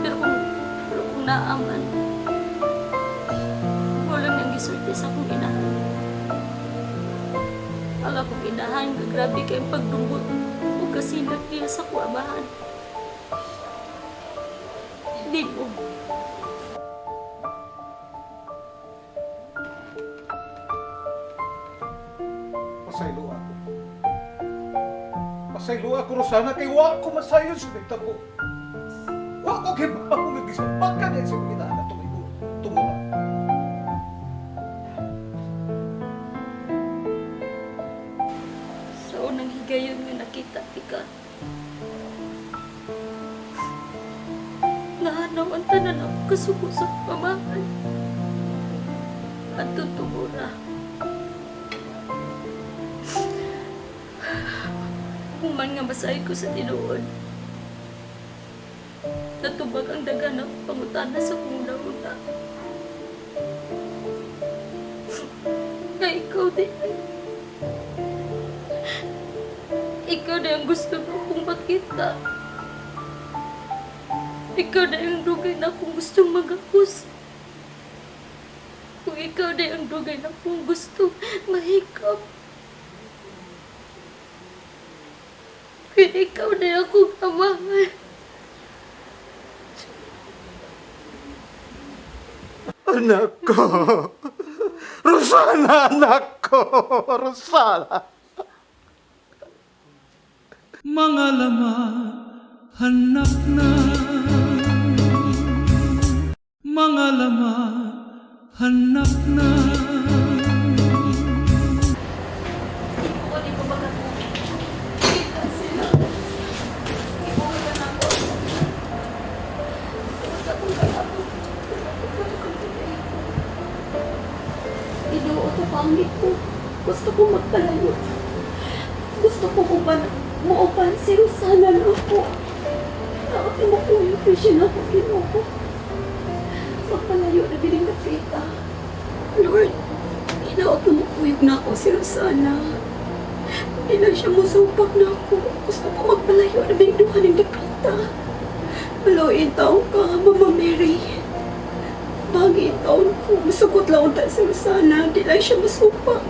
Pero kung naaman, wala nang gisulti sa akong inahan. Ang akong inahan, grabe kayong pagdumot o kasilag niya sa akong amahan. Hindi mo. Pasaylo ako. Pasaylo ako, Rosana, kay wa ko masayon sa nagtabo. Wa ko kibaw nga gisampakan sa mga anak tungo. Tungo. Sa unang higayon nga nakita tika. Nahanaw ang tanan ako kasuko sa pamahan. At totoo na. Human nga masahe ko sa tinuod. Natubag ang dagan ng pangutana sa kong una. Nga ikaw din. Ikaw na ang gusto ko kong makita. Ikaw na ang dugay na akong gustong magakos. Kung ikaw na ang dugay na akong gusto mahikap. Kung ikaw na akong amahan. Anak ko! Rosana, anak ko! Rosana! Mga lama hanap na, mga lama hanap na. Ako di ko makakita sila. Ibuhat na ako. Sa akong kalabot. Ginoo, tupangit ko. Gusto ko magpalayo. Gusto ko uban, muuban si Rosana na ako. Dapat mo ko yung siya na ako, Ginoo. Magpalayo na biling nakita. Lord, hinaot na mukuyog na ako si Rosana. Hindi lang siya musupak na ako. Gusto ko magpalayo na biling duha ng dapita. Maluin taong ka, Mama Mary. Bagi taon ko, masugot lang unta si Rosana. Di lang siya masupak.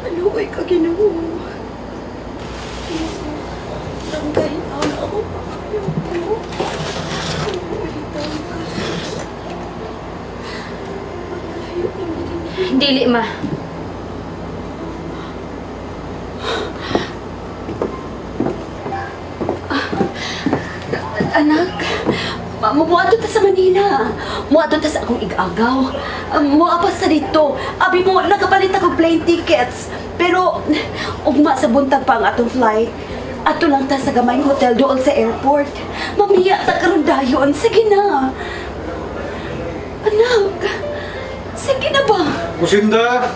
Ano ko'y kaginoo? Tanggahin taon ako pangayo ko. Maluin taon ka. Magpalayo na biling Dili, ma. Anak, muadto ta sa Manila. Muadto ta sa akong igagaw. Mua pa sa dito. Abi mo, nakapalit ako plane tickets. Pero, ugma sa buntag pa ang atong flight. Ato lang ta sa gamayng hotel doon sa airport. Mamiya ta karon dayon. Sige na. Anak, sige na ba? Lucinda!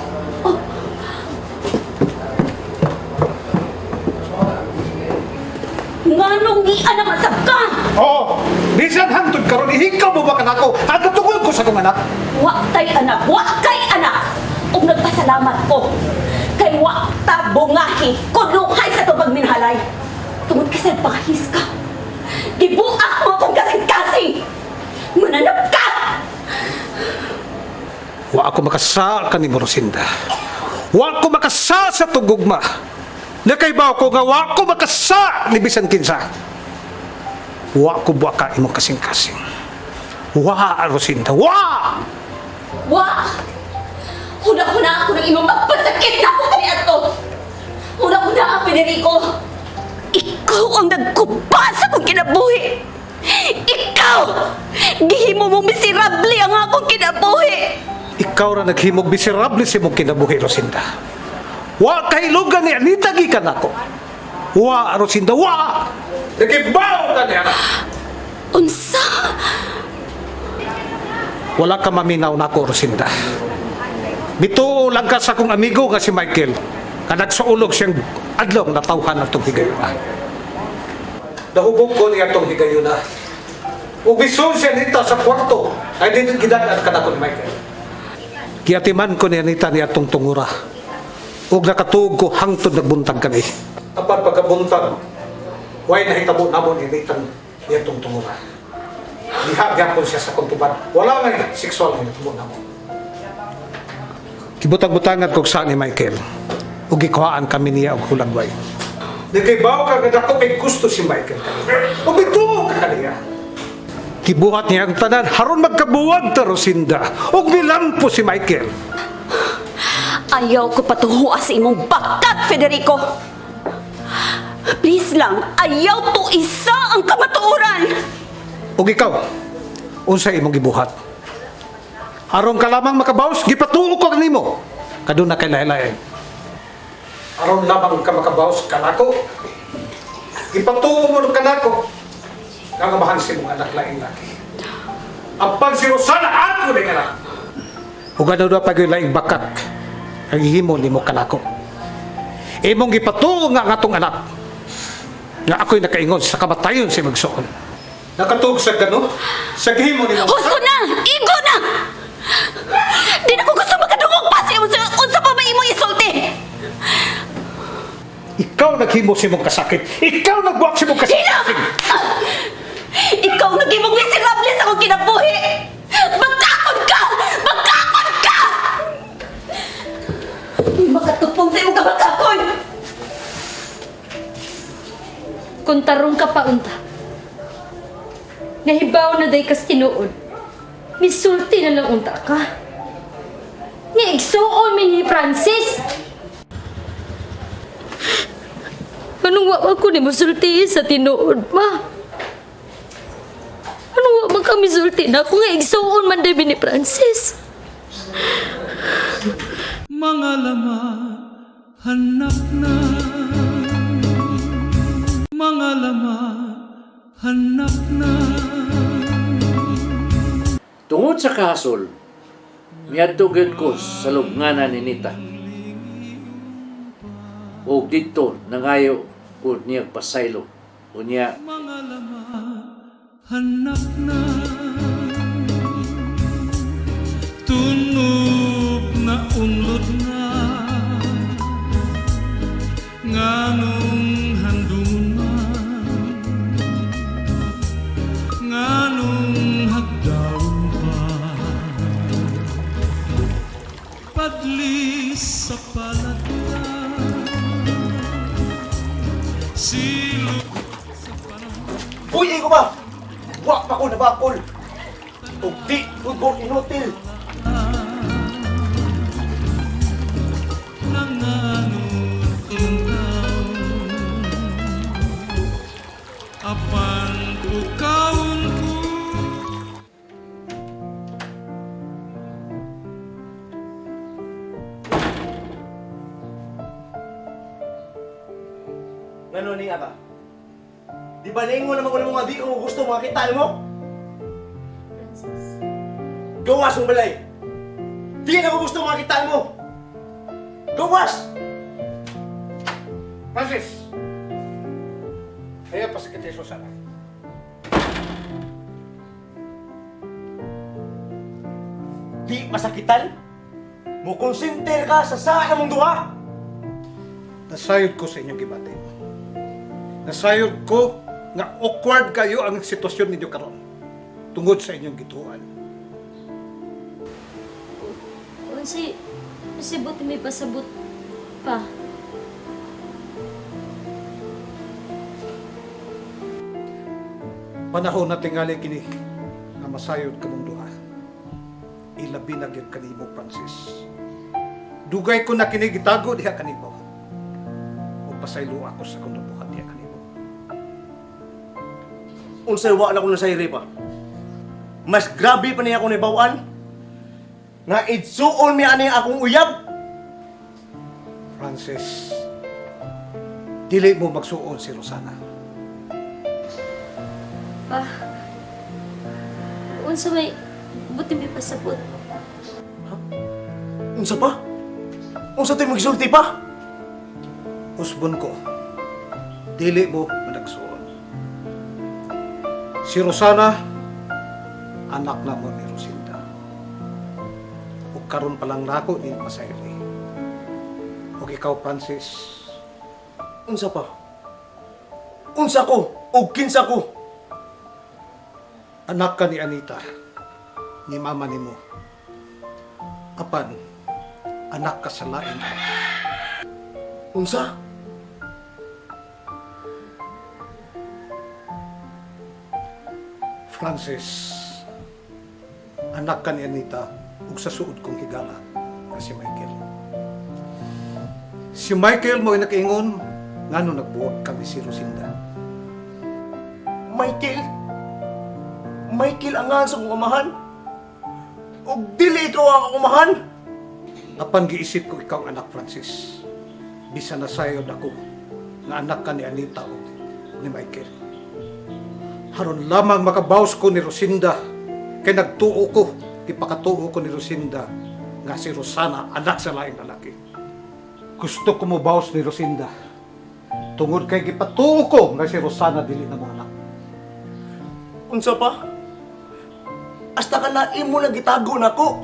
Nganong ngian naman sab ka? Oo! Bisan hangtod karon ihikaw mo ba kanako? At katungod ko sa akong anak. Wa tay anak, wa kay anak. Ug nagpasalamat ko. Kay wa ta bungahi, kunuhay sa tubag minhalay. Tungod kay salbahis ka. Gibuak mo akong kasing-kasing. Mananap ka! Wa ako makasa kanimo, Rosinda. Wa ako makasa sa tugugma. Nakaibaw ko nga wa ako makasa ni bisan kinsa. Wa ko buwa ka imong kasing-kasing. Wa, Rosinda, wa! Wa! Una-una ako ng imong magpasakit na ako kaniadto. Una-una, Federico. Ikaw ang nagkupa sa akong kinabuhi. Ikaw! Gihimo mo miserable ang akong kinabuhi. Ikaw ra naghimog miserable sa imong kinabuhi, Rosinda. Wa kahilugan ni Anita gikan ako. Wa, Rosinda, wa! Nagibaw ka niya! Unsa? Wala ka maminaw nako, Rosinda. Bituo lang ka sa akong amigo nga si Michael. Nga nagsuulog siyang adlaw nga natawhan atong higayuna. Nahubog ko niya atong higayuna. Ug bisun siya nita sa kwarto ay dito gidagat ka nako ni Michael. Giatiman ko ni Anita niya atong tungura. Ug nakatuog ko hangtod nagbuntag kami. Apan pagkabuntag, way nahitabo namo ni Anita niya atong tungura. Diha gyapon siya sa kontuban. Wala nga sexual nga nahitabo namo. Gibutang-butangan kog sa ni Michael. Ug gikuhaan kami niya og hulagway. Nagkaibaw ka nga dako kay gusto si Michael kaniya. Ug mituo ka kaniya. Gibuhat niya ang tanan haron magkabuwag ta Rosinda. Ug milampo si Michael. Ayaw ko patuhua sa imong bakat, Federico. Please lang, ayaw to isa ang kamatuoran. Ug ikaw, unsa imong gibuhat? Aron ka lamang makabawas, gipatuo ko kanimo. Kaduna kay lahi-lahi. Aron lamang ka makabawas kanako. Gipatuo mo kanako. Kangamahan si mong anak laing laki. Apan si Rosana ako na anak. Ug ano daw pag laing bakak ang himo nimo kanako. Imong gipatuo nga ang atong anak nga ako'y nakaingon sa kamatayon si magsuon. Nakatuog sa gano? Sa gihimo nimo. Husto na! Igo na! Di na ko gusto makadungog pa sa imong unsa pa may imong isulti. Ikaw naghimo sa imong kasakit. Ikaw nagbuwak sa imong kasakit. Ikaw nagimong miserable sa akong kinabuhi. Magkakon ka! Magkakon ka! Makatupong sa imong kamakakon! Kung tarong ka pa unta. Nahibaw na day kas tinuod. Misulti na lang unta ka. Nga igsuon mi ni Francis. Anong wa ko ni musulti sa tinuod ma? Anong wa man kami sulti na ako nga igsuon man day mi ni Francis? Mga lama, hanap na. Mga lama, hanap na. Tungod sa kahasol, miadto gyud ko sa lubnganan ni Nita. Og didto nangayo ko niya pasaylo. Unya Mga lama, hanap na. Tunob na unlod na. Nganong handungon man, nganong hagdawon pa. Padlis sa palad silo sa panahon. Uy, ko ba? Wa pa ko nabakol. Ug di ug ko inutil. Apan pukawon ko. Ngano ni aba? Di ba ningon naman ko ng mga di ko gusto makita mo? Francis, Gawas mong balay. Di na ko gusto makita mo. Gawas! Francis! Ayaw pa sa kiti Susana. Di masakitan? Mo konsenter ka sa saan mong duha? Nasayod ko sa inyong gibati. Nasayod ko nga awkward kayo ang sitwasyon ninyo karon tungod sa inyong gituan. Unsay unsay buti may pasabot pa. Panahon na tingali kini nga masayod kamong duha. Ilabi na gyud kanimo, Francis. Dugay ko na kini gitago diha kanimo. Ug pasaylo ako sa akong nabuhat diha kanimo. Unsay wa na ko nasayri pa. Mas grabe pa niya akong nibawaan. Nga idsuon mi ani akong uyab. Francis, dili mo magsuon si Rosana. Pa, unsa may buti may pasabot. Unsa pa? Unsa to'y magsulti pa? Usbon ko, dili mo managsuon. Si Rosana, anak na mo ni Rosinda. Ug karon pa lang nako ni pasayri. Ug ikaw, Francis, Unsa pa? Unsa ko? O kinsa ko? Anak ka ni Anita, ni mama nimo. Apan, anak ka sa lain. Unsa? Francis, anak ka ni Anita ug sa suod kong higala nga si Michael. Si Michael mo nakaingon ngano nagbuwag kami si Rosinda. Michael? Michael ang nga sa kong amahan? O dili ikaw ang akong amahan? Apan giisip ko ikaw anak, Francis. Bisan nasayod ako nga anak ka ni Anita ug ni Michael. Haron lamang makabaws ko ni Rosinda kay nagtuo ko, gipakatuo ko ni Rosinda nga si Rosana anak sa laing lalaki. Gusto ko mobaws ni Rosinda tungod kay gipatuo ko nga si Rosana dili na mo anak. Unsa pa? Hasta ka na imo na gitago nako.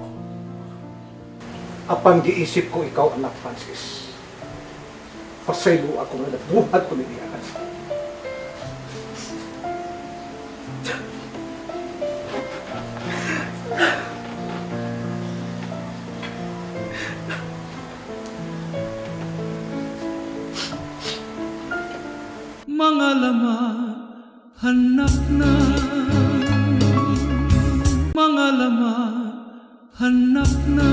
Apan giisip ko ikaw anak, Francis. Pasaylo ako nga nagbuhat ko ni diyan. Mga lama, hanap na. Mga lama, hanap na.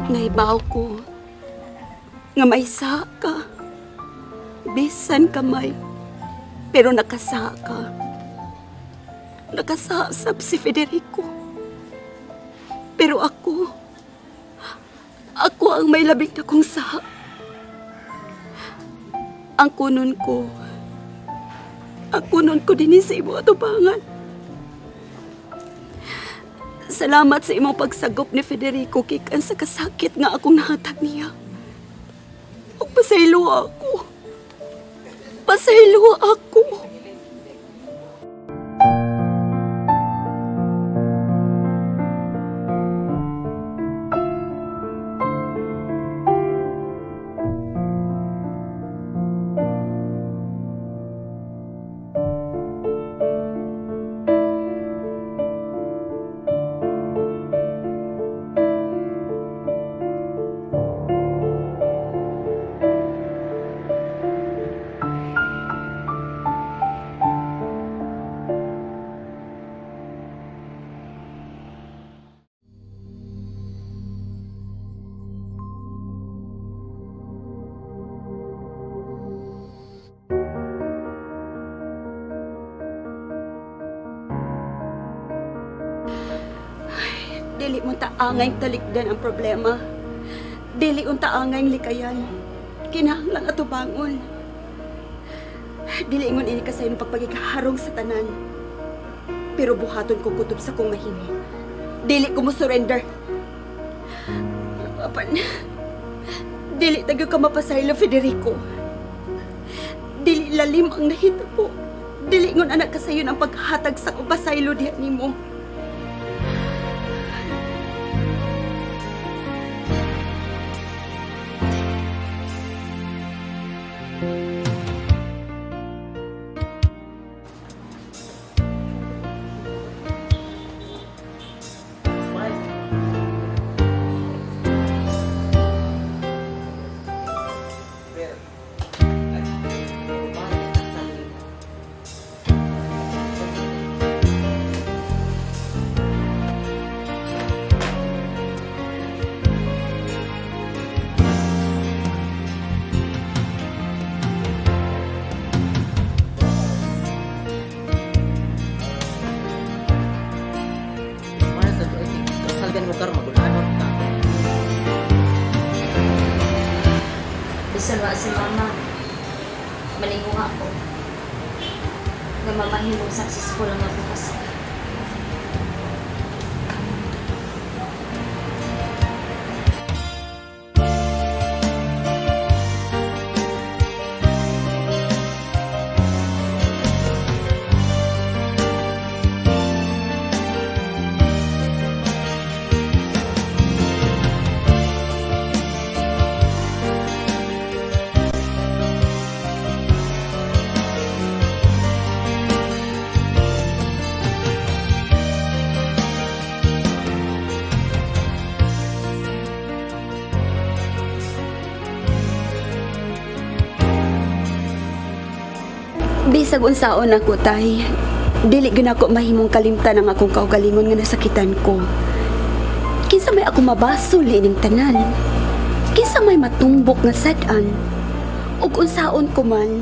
Naibaw ko nga may ka. Bisan kamay, pero nakasa ka. Nakasasab si Federico. Pero ako, ako ang may labing dakong sa. Ang kunon ko, ang kunon ko din sa imo atubangan. Salamat sa imong pagsagop ni Federico gikan sa kasakit nga akong nahatag niya. Ug pasaylo ako. Pasaylo ako. Dili mo taangay talikdan ang problema. Dili unta angay likayan. Kinahanglan atubangon. Dili ingon ini kasayon pagpagikaharong sa tanan. Pero buhaton ko kutob sa kong mahimo. Dili ko mo surrender. Apan, dili tayo ka mapasaylo, Federico. Dili lalim ang nahitabo. Dili ingon anak kasayon ang paghatag sa kong pasaylo diha nimo. Bisan wa si mama, malinguha ko. Nga mamahimong successful ang ako kasi. Bisag unsaon ako, tay. Dili gyud ako mahimong kalimtan ang akong kaugalingon nga nasakitan ko. Kinsa may ako mabasol ining tanan? Kinsa may matumbok nga sad-an? Ug unsaon ko man,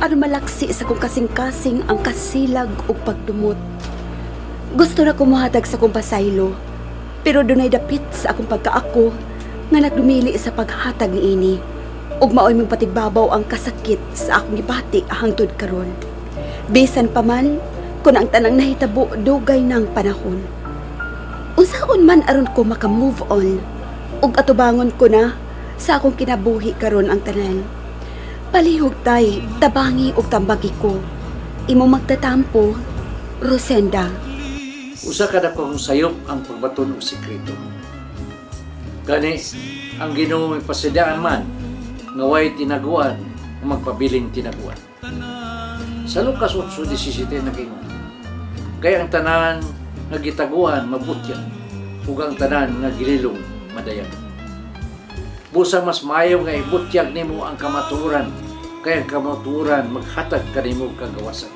aron malaksi sa akong kasing-kasing ang kasilag ug pagdumot. Gusto na ko mohatag sa akong pasaylo, pero dunay dapit sa akong pagkaako nga nagdumili sa paghatag niini. Ug maoy mong patigbabaw ang kasakit sa akong gibati hangtod karon. Bisan pa man kun ang tanang nahitabo dugay ng panahon. Unsaon man aron ko maka-move on ug atubangon ko na sa akong kinabuhi karon ang tanan. Palihog tay, tabangi ug tambagi ko. Imo magtatampo, Rosenda. Usa ka dakong sayop ang pagbaton og sekreto. Gani, ang Ginoo may pasidaan man nga way tinaguan o magpabiling tinaguan. Sa Lucas 8:17 nag-ingon, kay ang tanan nga gitaguan mabutya, ug ang tanan nga gililong madayag. Busa mas maayo nga ibutyag nimo ang kamatuoran, kay ang kamatuoran maghatag kanimo kagawasan.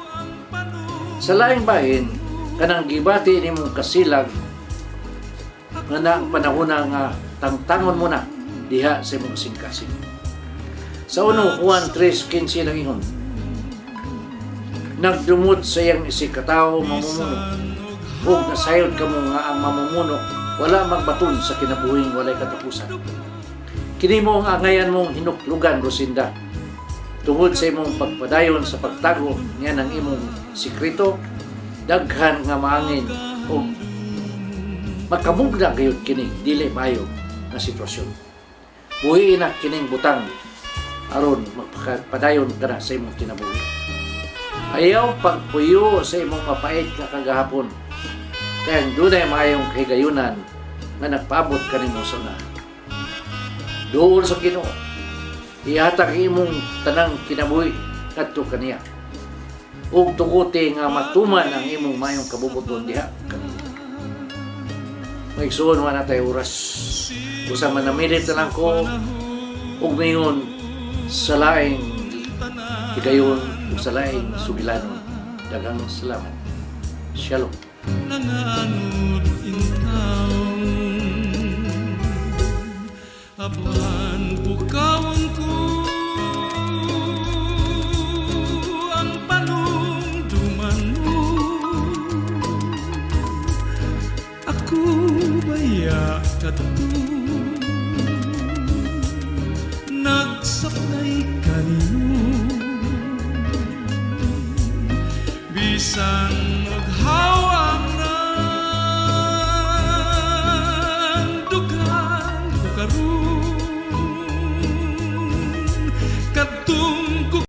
Sa laing bahin, kanang gibati nimong kasilag nga na ang panahon na nga tangtangon mo na diha sa imong kasing-kasing. Sa 1 Juan 3:15 lang ingon, nagdumot sa iyang isig katawo mamumuno, ug nasayod kamo nga ang mamumuno wala magbaton sa kinabuhing walay katapusan. Kini mo ang angayan mong hinuklugan, Rosinda, tungod sa imong pagpadayon sa pagtago niya ng imong sikreto, daghan nga maangin o makamugna gayud kini dili maayo nga sitwasyon. Buhiin na kining butang aron magpadayon ka na sa imong kinabuhi. Ayaw pagpuyo sa imong mapait nga kagahapon, kay ang dunay maayong kahigayunan nga nagpaabot kanimo sa unahan. Duol sa Ginoo, ihatag imong tanang kinabuhi kadto kaniya. Ug tuguti nga matuman ang imong maayong kabubuton diha kaniya. Maigsuon man natay oras. Usa man namilit na lang ko ug mingon sa laing higayon ug sa laing sugilanon. Daghang salamat. Shalom. Nanganod intawon, apan pukawon ko ang panumduman mo. Ako baya kadto nagsaplay kanimo. Bisan